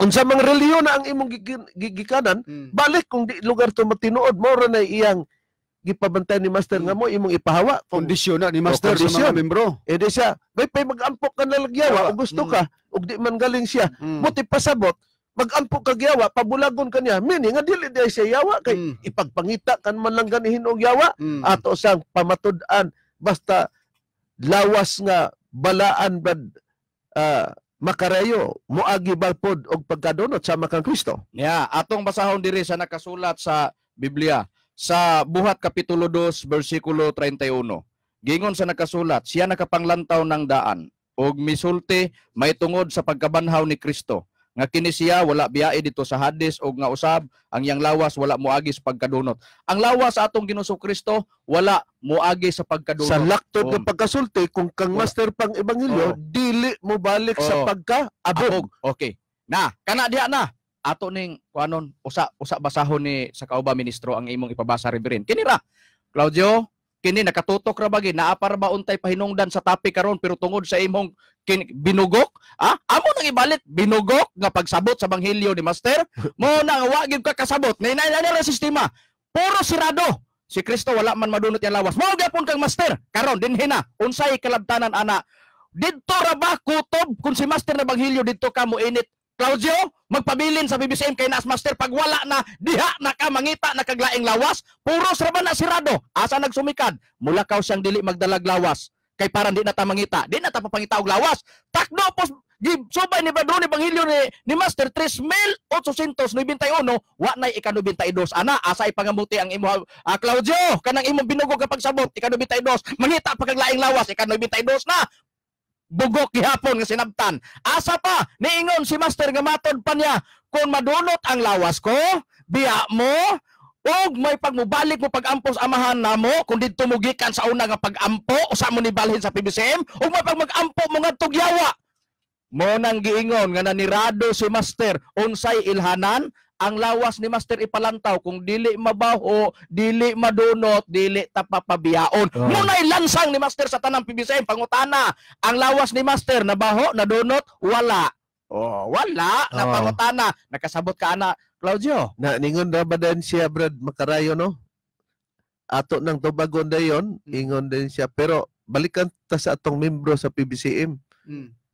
S2: Unsa mang relihiyon na ang imong gigikanan, balik kung di lugar to matinuod. Mao ra na iyang gipabantay ni Master nga mo imong ipahawa. Kung
S5: Kondisyon na ni Master sa mga
S2: kondisyon.
S5: Membro.
S2: Eh di siya, may pay mag-ampo ka na lagyawa, o gusto ka, ug di man galing siya. Buti pasabot, mag-ampo ka yawa, pabulagon ka niya. Meaning, nga dili di siya yawa, kay ipagpangita kan man lang ganihin og yawa. Ato siyang pamatud-an, basta lawas nga balaan, Brad Makarayo, moagi ba pod og pagkadunot sama kang Kristo?
S3: Yeah, atong basahon diri sa nakasulat sa Biblia sa Buhat kapitulo 2 bersikulo 31. Gingon sa nakasulat, siya nakapanglantaw ng daan og misulti may tungod sa pagkabanhaw ni Kristo nga kini siya wala biyae dito sa Hades og nga usab ang iyang lawas wala moagi sa pagkadunot. Ang lawas sa atong Ginoong Kristo wala moagi sa pagkadunot.
S2: Sa laktod
S3: Oo.
S2: nga pagkasulti, kung kang
S3: Wala.
S2: Master pang ebanghelyo, dili mo balik sa pagkaabog.
S3: Abog. Okay. Na, kana diha na. Ato ning kuanon usa usa basahon ni sa kauba ministro ang imong ipabasa, Reverend. Kini ra. Claudio, kini nakatutok ra bagi naa para ba untay pahinungdan sa topic karon, pero tungod sa imong binugok, amo nang ibalik binugok nga pagsabot sa ebanghelyo ni Master, mo na nga wa gyud ka kasabot. Nay nay nay sistema. Puro sirado. Si Kristo wala man madunot yang lawas. Mao gyapon kang Master. Karon dinhi na unsay kalabtanan ana? Didto ra ba kutob kung si Master na ebanghelyo didto ka mo init? Claudio, magpabilin sa BBCM kay naas Master, pag wala na diha na ka mangita na kaglaing lawas, puros ra ba na sirado. Asa nagsumikad? Mulakaw siyang dili magdalag lawas. Kay parang di na ta mangita, di na ta papangita og lawas. Takdo pos subay ni Badro ni Ebanghelyo ni Master 3891, wa nay ika-92 ana. Asa ipangamuti ang imo, Claudio, kanang imong binugog kapag sabot ika-92, mangita pa kag laing lawas, ika-92 na bugok gihapon nga sinabtan. Asa pa niingon si Master nga matod pa niya, kung madunot ang lawas ko, biya mo og may pagmubalik mo pag-ampo sa amahan namo, kung didto mo gikan sa una nga pag-ampo usa mo ni balhin sa PBCM, ug may pag mag-ampo mo ngadtog yawa. Mo nang giingon nga nanirado si Master unsay ilhanan ang lawas ni Master ipalantaw, kung dili mabaho, dili madunot, dili ta papabiyaon. Muna'y lansang ni Master sa tanang PBCM, pangutana, ang lawas ni Master nabaho, nadunot, wala. Oh, wala, napangutana. Nakasabot ka ana, Claudio?
S2: Na ningon ra ba din siya, Brad Makarayo, no? Ato nang tubagon dayon, ingon din siya, pero balikan ta sa atong membro sa PBCM.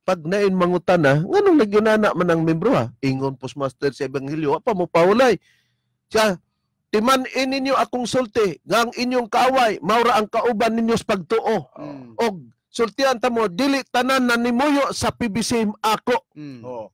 S2: Pag nain mangutana, nganong nagyunana man ang membro ha? Ingon postmaster sa ebanghelyo, wa pa mo pahulay. Siya, "Timan-in ninyo akong sulti, nga ang inyong kaaway, maura ang kauban ninyo sa pagtuo." Og sultian ta mo, dili tanan na nimuyo sa PBCM ako.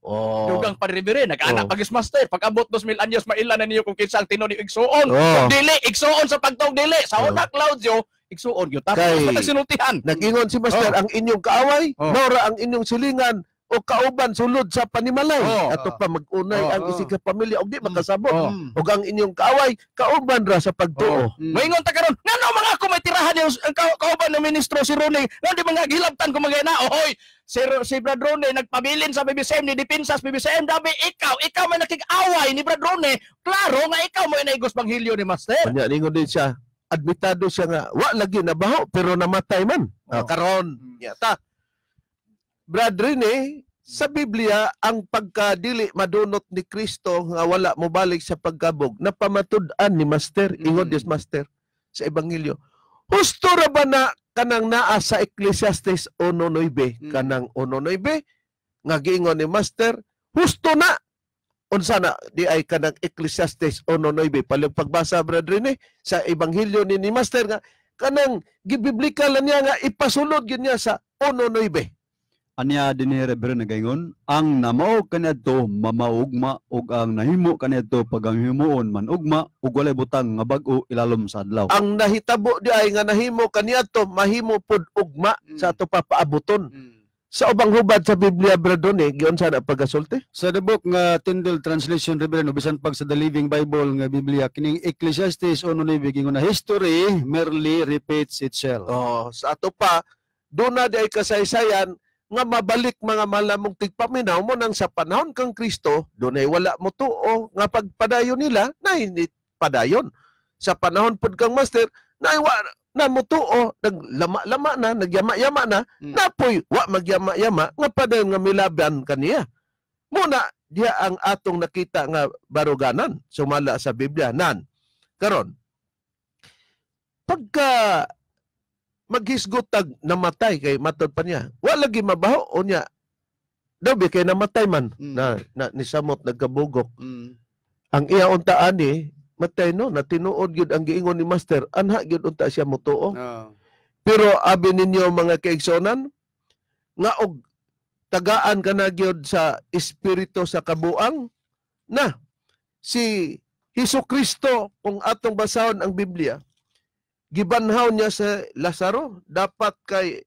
S3: Oh. Dugang pa rin, nag-anak pag Master, pag abot 2000 anyos, maila na niyo kung kinsa ang tinuod ni igsuon.
S2: Oh.
S3: Kung dili, igsuon sa pagtuo, dili. Sa una, Claudio, igsuon gyud. Tapos
S2: Kay-
S3: sinultihan.
S2: Nag-ingon si Master, ang inyong kaaway, maura ang inyong silingan o kauban sulod sa panimalay. Ato pa mag-unay ang isig ka pamilya og di makasabot. Og ang inyong kaaway, kauban ra sa pagtuo.
S3: Moingon ta karon, ngano mga ako may tirahan yung ang kauban ng ministro si Ronnie, ngano di mga gilabtan ko mga ina, ohoy, si Brad Ronnie nagpabilin sa BBCM ni depensa sa BBCM, dabi ikaw may nakig-away ni Brad Ronnie, klaro nga ikaw mo inaigos banghilyo ni Master.
S2: Unya ningon din siya, admitado siya nga wa lagi nabaho pero namatay man. Karon yata. Brad Rene, sa Biblia ang pagkadili madunot ni Kristo nga wala mobalik sa pagkabog napamatud-an ni Master, ingon Dios Master sa ebanghelyo. Husto ra ba na kanang naa sa Ecclesiastes 1:9? Kanang 1:9 nga giingon ni Master, husto na. Unsa na di ay kanang Ecclesiastes 1:9? Palihog pagbasa, Brad Rene, sa ebanghelyo ni Master nga Kanang gibiblikal na niya nga ipasulod gyud niya sa 1:9.
S4: Anya dinhi, Reverend, nagaingon, ang namaog kaniadto mamaugma ug ang nahimo kaniadto paghimuon man ugma ug walay butang nga bag-o ilalom sa adlaw.
S2: Ang nahitabo di ay nga nahimo kaniadto mahimo pod ugma sa ato pa paabuton. Sa ubang hubad sa Biblia, Brother Donnie, giunsa na pagasulti?
S5: Sa the book nga Tyndale Translation, Reverend, o bisan pag sa The Living Bible nga Biblia, kining Ecclesiastes 1:9 gingon na history merely repeats itself.
S2: Oh, sa ato pa doon na di ay kasaysayan nga mabalik, mga malamong tigpaminaw mo, nang sa panahon kang Kristo doon ay wala mo tuo nga pagpadayon nila na hindi padayon. Sa panahon pod kang Master na wa na mo tuo, naglama-lama na, nagyama-yama na, napoy wa magyama-yama nga padayon nga milaban kaniya. Muna diha ang atong nakita nga baruganan sumala sa Biblia nan. Karon pagka maghisgot tag namatay kay matod pa niya, wa lagi mabaho unya daw bi kay namatay man na nisamot nagkabugok. Ang iya unta ani matay no na tinuod gyud ang giingon ni Master, anha gyud unta siya motuo. Pero abi ninyo, mga kaigsonan, nga og tagaan ka na gyud sa espiritu sa kabuang na si Hesus Kristo, kung atong basahon ang Biblia, gibanhaw niya sa Lazaro. Dapat kay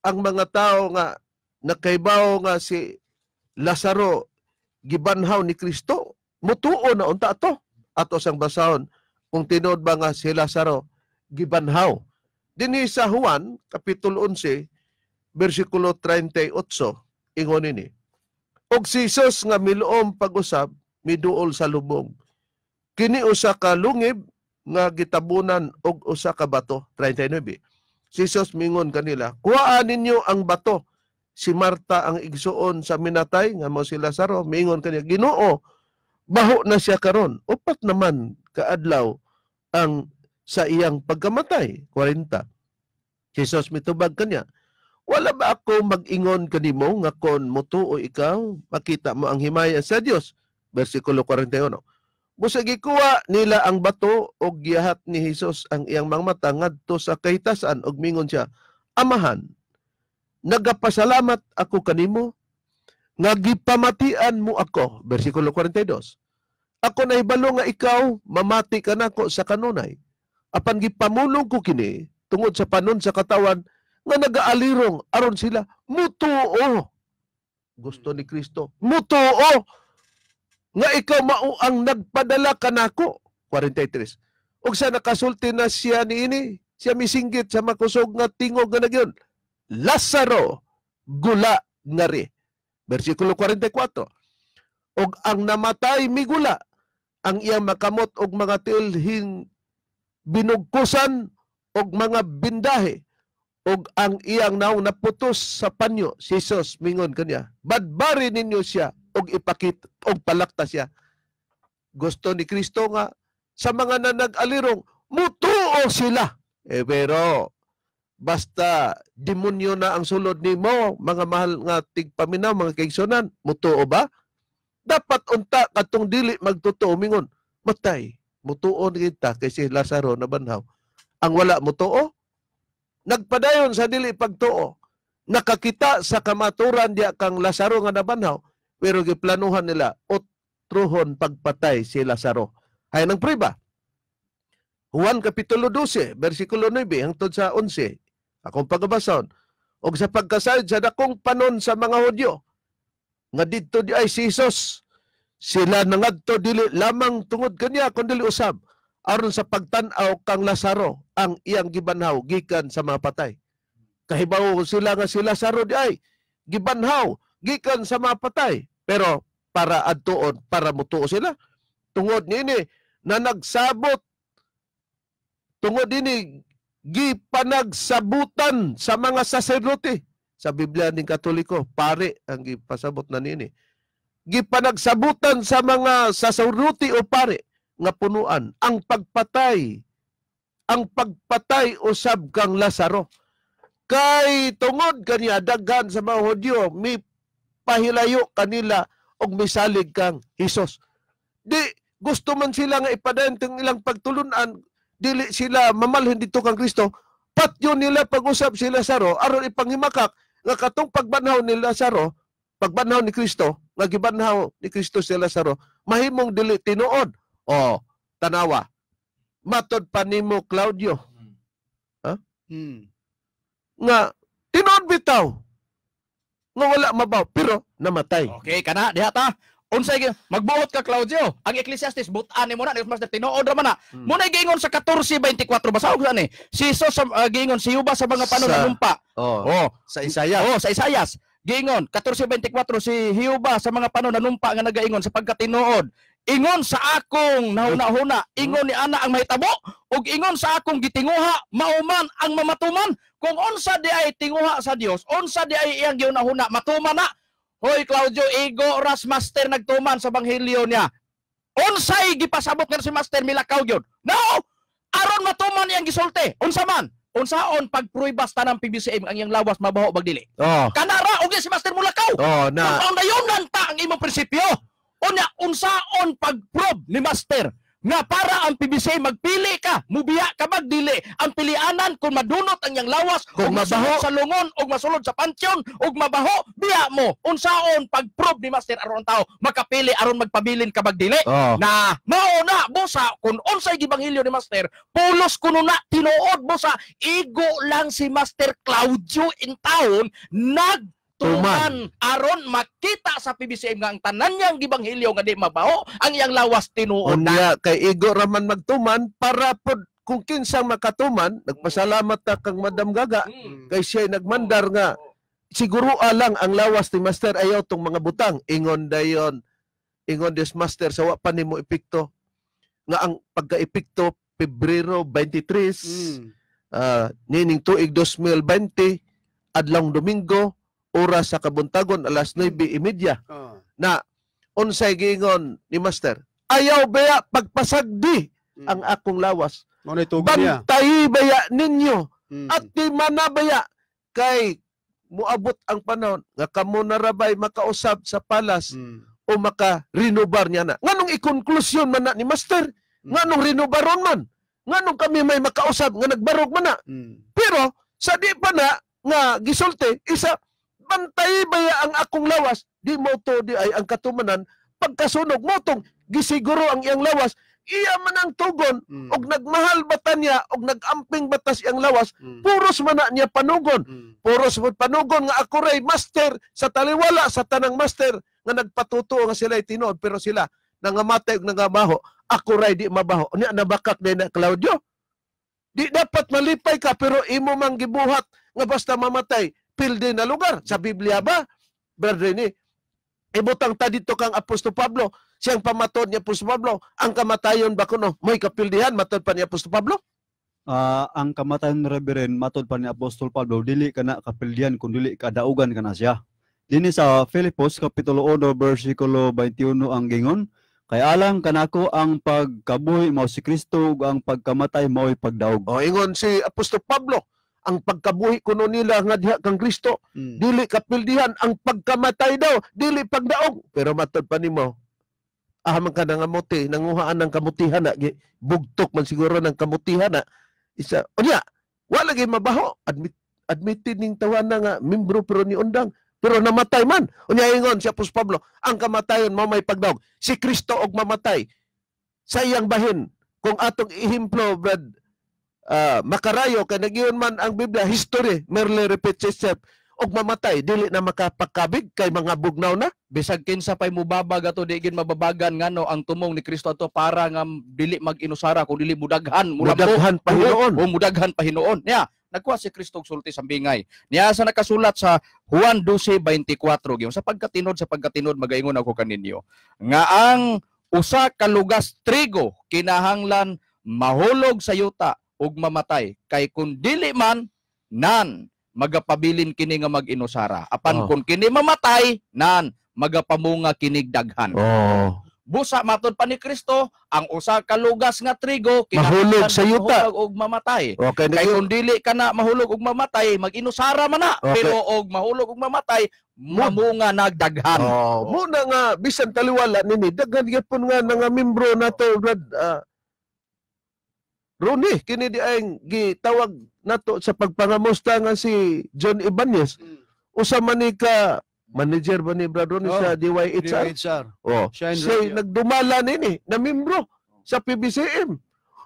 S2: ang mga tao nga nakaibaw nga si Lazaro gibanhaw ni Kristo, mutuo na unta to. Ato sang basahon kung tinuod ba nga si Lazaro gibanhaw. Dinhi sa Juan kapitulo 11 bersikulo 38, ingon ini: "Og si Jesus nga miluom pag-usab miduol sa lubong. Kini usa ka lungib nga gitabunan og usa ka bato." 39. Si Jesus mingon kanila, "Kuhaa ninyo ang bato." Si Marta, ang igsuon sa minatay nga mao si Lazaro, mingon kaniya, "Ginoo, baho na siya karon. 4 naman kaadlaw ang sa iyang pagkamatay." 40. Si Jesus mitubag kaniya, "Wala ba ako mag-ingon kanimo nga kon mutuo ikaw, makita mo ang himaya sa Dios?" Versikulo 41. Busag gikuha nila ang bato og giyahat ni Hesus ang iyang mga mata ngadto sa kahitasan og mingon siya, "Amahan, nagapasalamat ako kanimo nga gipamatian mo ako." Versikulo 42. "Ako nahibalo nga ikaw mamati kanako sa kanunay. Apan gipamulong ko kini tungod sa panon sa katawan nga nagaalirong aron sila mutuo." Gusto ni Kristo mutuo nga ikaw mao ang nagpadala kanako. 43. Ug sa nakasulti na siya niini, siya misinggit sa makusog nga tingog nga nagyon, "Lazaro, gula ngari." Versikulo 44. Og ang namatay migula, ang iyang makamot og mga tiil hin binugkusan og mga bindahe, og ang iyang naong naputos sa panyo. Si Jesus mingon kaniya, "Badbari ninyo siya og ipakit og palakta siya." Gusto ni Kristo nga sa mga nanag-alirong mutuo sila. Eh, pero basta demonyo na ang sulod nimo, mga mahal nga tigpaminaw, mga kaigsunan, mutuo ba? Dapat unta katong dili magtotoo mingon, "Matay, mutuo ni kita kay si Lazaro nabanhaw." Ang wala mutuo, nagpadayon sa dili pagtuo. Nakakita sa kamaturan diya kang Lazaro nga nabanhaw, pero giplanuhan nila otruhon pagpatay si Lazaro. Hay ng priba. Juan Kapitulo 12, versikulo 9 hangtod sa 11. Akong pagabasahon. Og sa pagkasayod sa dakong panon sa mga Hudyo, nga didto di ay si Jesus, sila nangadto dili lamang tungod kaniya kundi usab aron sa pagtan-aw kang Lazaro ang iyang gibanhaw gikan sa mga patay. Kahibaw sila nga si Lazaro di ay gibanhaw gikan sa mga patay, pero para adtuon para mutuo sila tungod niini na nagsabot, tungod dinhi gipanagsabutan sa mga saserdote. Sa Biblia ning Katoliko, pare ang gipasabot na niini. Gipanagsabutan sa mga saserdote o pare nga punuan ang pagpatay usab kang Lazaro. Kay tungod kaniya daghan sa mga Hudyo mi pahilayo kanila og misalig kang Hesus. Di gusto man sila nga ipadayon tong ilang pagtulunan. dili sila mamalhin dito kang Kristo, patyon nila pag-usab si Lazaro aron ipanghimakak nga katong pagbanhaw ni Lazaro, pagbanhaw ni Kristo, nga gibanhaw ni Kristo si Lazaro, mahimong dili tinuod. O tanawa. Matod pa nimo, Claudio, nga tinuod bitaw nga wala mabaw pero namatay.
S3: Okay, kana diha ta. Unsay magbuot ka, Claudio? Ang Ecclesiastes butan nimo na, Master, tinuod ra man na. Muna giingon sa 14:24, basahog sa ni. Si Jesus sa giingon si Yuba sa mga panon nanumpa.
S2: Oh,
S3: Oh,
S2: sa Isaiah.
S3: Oh, sa Isayas. Giingon 14:24 si Hiuba sa mga panon nanumpa nga nagaingon sa pagkatinuod. Ingon sa akong nahuna-huna, ingon ni ana ang mahitabo ug ingon sa akong gitinguha, mauman ang mamatuman. Kung unsa di ay tinguha sa Dios, unsa di ay iyang gihuna-huna, matuman na. Hoy Claudio, igo ras Master nagtuman sa ebanghelyo niya. Unsay gipasabot nga si Master milakaw gyud? No! Aron matuman iyang gisulti. Unsa man? Unsaon pagpruibas tanang PBCM ang iyang lawas mabaho bagdili?
S2: Oh.
S3: Kanara og si Master mulakaw.
S2: Oh, na.
S3: Kung paundayunan ta ang imong prinsipyo. Unya unsaon pagprobe ni Master nga para ang PBC magpili ka, mubiya ka magdili. Ang pilianan kung madunot ang iyang lawas,
S2: kung
S3: og masulod
S2: mabaho
S3: sa lungon, og masulod sa pansyon, og mabaho, biya mo. Unsaon pag-probe ni Master aron ang tao makapili aron magpabilin ka magdili?
S2: Oh.
S3: Na mao na busa kung unsay gibanghilyo ni Master, pulos kuno na tinuod, busa igo lang si Master Claudio in town nagtuman aron makita sa PBCM nga ang tanan niyang gibanghilyo nga di mabaho ang iyang lawas tinuod na.
S2: Unya kay igo raman magtuman para pod kung kinsang makatuman, nagpasalamat ta kang Madam Gaga kay siya nagmandar nga siguro lang ang lawas ni Master ayaw tong mga butang. Ingon dayon, ingon des Master sa wa pa nimo epekto nga ang pagka-epekto Pebrero 23 nining tuig 2020 adlong Domingo oras sa kabuntagon alas 9:30 na unsay giingon ni Master, ayaw baya pagpasagdi ang akong lawas.
S5: Mao na tugon niya.
S2: Bantayi baya ninyo at di manabaya kay muabot ang panahon nga kamo na rabay makausab sa palas o maka-renovar niya na. Nganong ikonklusyon man na ni Master? Nganong renovaron man? Nganong kami may makausab nga nagbarog man na? Pero sa di pa na nga gisulti isa bantay baya ang akong lawas, di mo to di ay ang katumanan pagkasunog mo tong gisiguro ang iyang lawas, iya man ang tugon og nagmahal bata niya og nagamping batas iyang lawas, puros man na niya panugon. Puros mo panugon nga ako ray master sa taliwala sa tanang master nga nagpatutuo nga sila tinuod pero sila nangamatay og nangabaho, ako ray di mabaho. Nya nabakak din na Claudio. Di dapat malipay ka pero imo mang gibuhat nga basta mamatay pilde na lugar. Sa Biblia ba, Brother Rene? Ibutang ta dito kang Apostol Pablo, siyang pamatod ni Apostol Pablo, ang kamatayon ba kuno may kapildihan matod pa ni Apostol Pablo?
S4: Ang kamatayon, Reverend, matod pa ni Apostol Pablo, dili ka na kapildihan kung dili kadaugan ka na siya. Dini sa Filipos kapitulo 1 bersikulo 21 ang gingon, kay alang kanako ang pagkabuhi mao si Kristo ug ang pagkamatay mao'y pagdaog.
S2: O ingon si Apostol Pablo, ang pagkabuhi kuno nila nga diha kang Kristo, dili kapildihan, ang pagkamatay daw dili pagdaog. Pero matod pa nimo, ahaman ka nangamuti, nanguhaan ng kamutihan na, bugtok man siguro ng kamutihan na isa. Unya, wala gyud mabaho, admitted ning tawana nga membro pero ni undang, pero namatay man. Unya ingon si Apostol Pablo, ang kamatayon mao may pagdaog. Si Kristo og mamatay sa iyang bahin. Kung atong ihemplo, Brad, makarayo kay nagyon man ang Biblia, history merely repeats itself. Og mamatay dili na makapakabig kay mga bugnaw na.
S3: Bisag kinsa pay mubabag ato di gid mababagan ngano ang tumong ni Kristo ato para nga dili mag-inusara kun dili mudaghan mulambo.
S2: Mudaghan pa hinuon.
S3: O mudaghan pa hinuon. Niya nagkuha si Kristo og sulti sa bingay. Niya sa nakasulat sa Juan 12:24 gyud sa pagkatinod magaingon ako kaninyo nga ang usa ka lugas trigo kinahanglan mahulog sa yuta ug mamatay kay kun dili man nan magapabilin kini nga mag-inusara. Apan kung kini mamatay, nan magapamunga kinig daghan. Busa matod pa ni Kristo, ang usa ka lugas nga trigo
S2: mahulog sa yuta
S3: og mamatay. Okay, kay kung dili ka na mahulog og mamatay, mag-inusara man na. Okay. Pero og mahulog og mamatay, mamunga nagdaghan.
S2: Muna nga bisan taliwala nini daghan gyapon nga mga membro nato, Brad, Ronnie, kini di ay gitawag nato sa pagpangamusta nga si John Ibanez. Usa man ni ka manager ba ni Brad Ronnie
S5: Oh,
S2: sa DYHR?
S5: DYHR.
S2: Oh,
S5: Shine
S2: siya
S5: Radio.
S2: nagdumala nini na membro sa PBCM.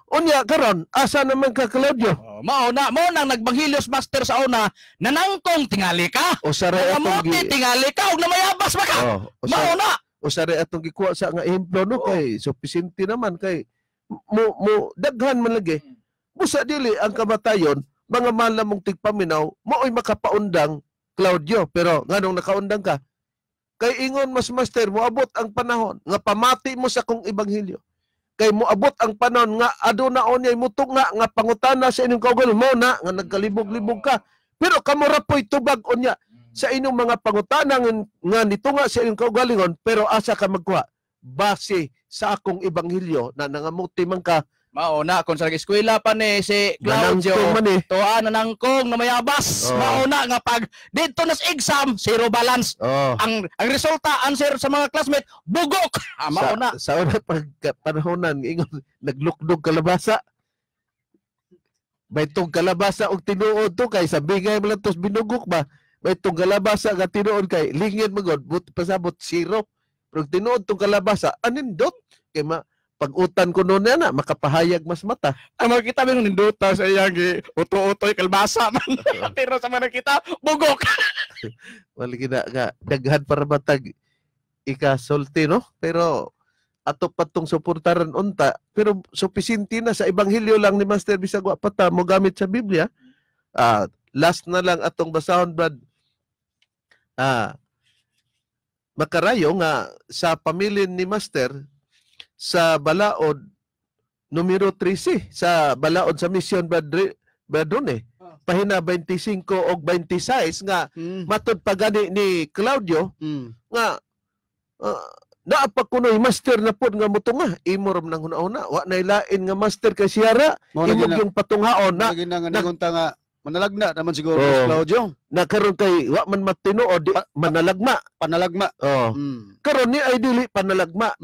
S2: Unya karon asa naman ka, Claudio?
S3: Oh, mao na, mao nang nagbanghilios master sa una, nanangkong tingali ka.
S2: Usa ra atong
S3: Nangamote
S2: gi
S3: tingali ka ug namayabas ba ka.
S2: Oh, usa,
S3: Mao na.
S2: Usa ra atong gikuha sa nga ehemplo, no, kay supisinte naman kay mo mo daghan man lagi. Busa dili ang kamatayon, mga mahal mong tigpaminaw, mao'y makapaundang, Claudio, pero nganong nakaundang ka? Kay ingon mas master, moabot ang panahon nga pamati mo sa kong ebanghelyo. Kay moabot ang panahon nga aduna unyay mutunga nga pangutana sa inyong kaugalingon mo na nga nagkalibog-libog ka. Pero kamo ra po'y tubag unya sa inyong mga pangutana nga nitunga sa inyong kaugalingon, pero asa ka magkuha? Base sa akong ebanghelyo na nangamuti man ka.
S3: Mao na kung sa eskwela pa ni si Claudio.
S2: Nanangkong man eh.
S3: Tuwa na nangkong namayabas.
S2: Oh.
S3: Mao na nga pag didto na sa exam, zero balance. Ang resulta, answer sa mga classmate, bugok. Ah, mao na.
S2: Sa una pag panahonan, ingon naglukdog kalabasa. Baytong kalabasa og tinuod to kay sa bingay man lang tos binugok ba. Baytong kalabasa nga tinuod kay lingid magod but pasabot zero. Pero tinuod tong kalabasa anindot kay ma pag-utan ko noon na makapahayag mas mata.
S3: Ang makita mo ninduta sa iyang gi uto-utoy kalbasa man. Pero sa mga nakita, bugok.
S2: Wala gina nga daghan para matag ikasulti, no, pero ato pa tong suportaran unta, pero supisinti na sa ebanghelyo lang ni Master bisag wa pa ta mo gamit sa Biblia. Last na lang atong basahon, Brad. Makarayo nga sa pamilin ni Master sa balaod numero 13 sa balaod sa mission, Brad, Brad Rone, pahina 25 og 26 nga matod pa gani ni Claudio nga naa pa kunoy master na pod nga motunga, imo ra man ang huna-huna, wa nay lain nga master kay siyara.
S5: Mao na
S2: Imo
S5: gina,
S2: yung patunghaon na
S5: na gina nga ningon ta nga manalagna naman siguro
S2: Oo.
S5: si Claudio.
S2: Na karon kay wa man matinuod, di manalagma.
S5: Panalagma.
S2: Oh. Karon ni ay dili panalagma.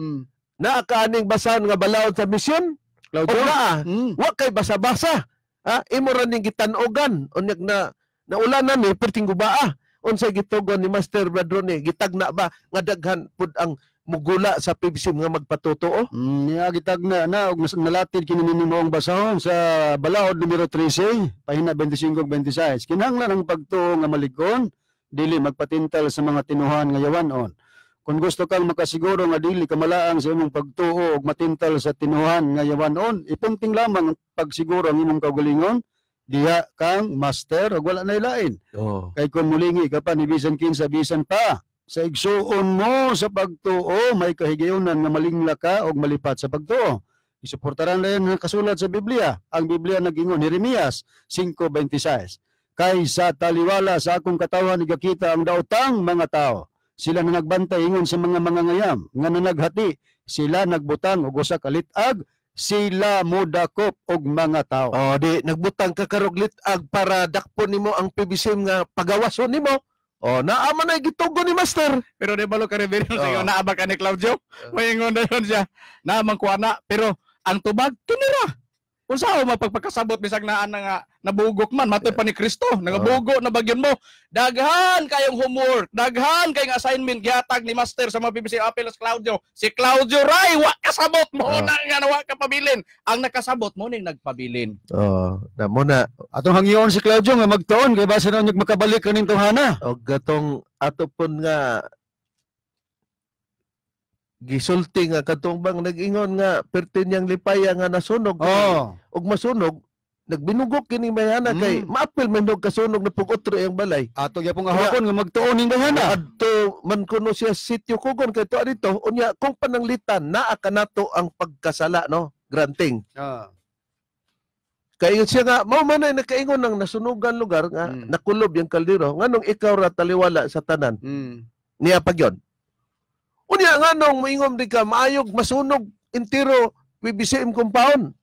S2: Naa ka aning basahan nga balaod sa misyon o
S5: Claudio.
S2: naa wa kay basa-basa, ha, imo ra ning gitan-ogan, unyag na naulanan ni perting gubaa. Unsay gitugon ni Master Brad Ronnie? Gitagna ba nga daghan pud ang mugula sa PBC nga magpatotoo?
S5: Niya gitagna na og mas nalatid kini nimo ang basahon sa balaod numero 13, pahina 25 ug 26. Kinahanglan ang pagtuo nga malig-on, dili magpatintal sa mga tinuhan nga yawanon. Kung gusto kang makasiguro nga dili ka malaang sa imong pagtuo ug matintal sa tinuhan nga yawanon, ipunting lamang ang pagsiguro ang imong kaugalingon diha kang master ug wala na ilain. Kay kung mulingi ka pa ni bisan kinsa bisan pa sa igsuon mo sa pagtuo, may kahigayunan nga malingla ka og malipat sa pagtuo. Isuportaran lang ang kasulat sa Biblia. Ang Biblia nagingon, Jeremias 5:26. Kay sa taliwala sa akong katawan nagakita ang daotang mga tao. Sila na nagbantay ingon sa mga mangangayam nga nanaghati, sila nagbutang og usa ka lit-ag, sila modakop og mga tao.
S2: Oh, di nagbutang ka karog lit-ag para dakpon nimo ang PBC nga pagawason nimo. Oh, naa man ay gitugon ni Master.
S3: Pero di balo ka reverend
S2: Oo.
S3: sa ingon naa ba ka ni Claudio? Maingon na yun siya. Naa man kuha na pero ang tubag kinira. Unsa ho mapagpakasabot bisag naa na nga nabugok man matoy pa ni Kristo, nangabugo na bagyon mo. Daghan kayong homework, daghan kayong assignment gihatag ni Master sa mga BBC Apple Claudio. Si Claudio Ray wa kasabot mo na nga na wa ka pabilin. Ang nakasabot mo ning nagpabilin.
S2: Oh, na mo na.
S5: Atong hangyoon si Claudio nga magtuon kay base na unyag makabalik kaning tunghana.
S2: Og gatong ato pon nga gisulti nga katong bang nag-ingon nga perti niyang lipaya nga nasunog og masunog, nagbinugok kining bayhana kay maapil man og kasunog na pug otro iyang balay.
S5: Ato gyapon nga hapon nga magtuon ning bayhana.
S2: Adto man kuno siya sitio kugon kay to dito unya kung pananglitan naa kanato ang pagkasala, no, granting. Kay siya nga mao man ay nakaingon ng nasunugan lugar nga nakulob yung kaldero, nganong ikaw ra taliwala sa tanan niya pagyon. Unya nganong moingon di ka maayog masunog entero PBCM compound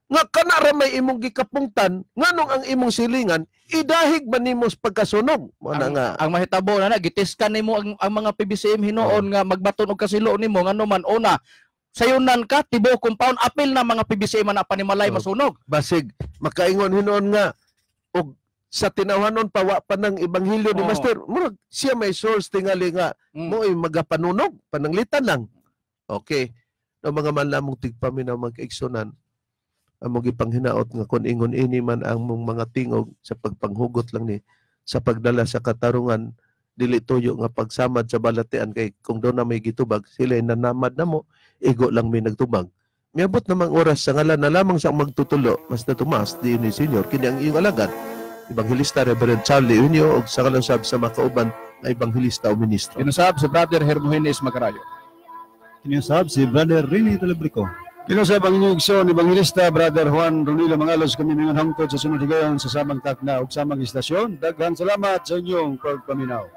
S2: nga kana ra may imong gikapungtan, nganong ang imong silingan idahig man nimo sa pagkasunog mo na nga?
S3: Ang mahitabo na na gitiskan nimo ang mga PBCM hinuon nga magbaton og kasilo nimo, ngano man una Sayunan ka tibuok compound, apil na mga PBCM man na panimalay masunog.
S2: Basig makaingon hinuon nga og sa tinawhanon pa, wa pa ng ebanghelyo ni Master, murag siya may source tingali nga mo'y magapanunog, pananglitan lang. Okay. No, mga man lamong tigpaminaw, magkaigsunan, among gipanghinaot nga kon ingon ini man ang mong mga tingog sa pagpanghugot lang ni sa pagdala sa katarungan, dili tuyo nga pagsamad sa balatian, kay kung doon na may gitubag sila nanamad na mo, igo lang may nagtubag. Miabot namang oras sa ngalan na lamang sa magtutulo mas na Tomas di ni Senior. Kini ang iyong alagad, Ebanghelista Reverend Charlie Unio, og sa kalasab sa makauban nga ebanghelista o ministro.
S3: Kinusab si Brother Hermogenes Macarayo.
S4: Kinusab si Brother Rini Telebrico.
S5: Kinusab ang inyong igsoon, Ebanghelista Brother Juan Ronilo Mangalos. Kami mingon hangtod sa sunod higayon sa samang takna ug samang istasyon. Daghang salamat sa inyong pagpaminaw.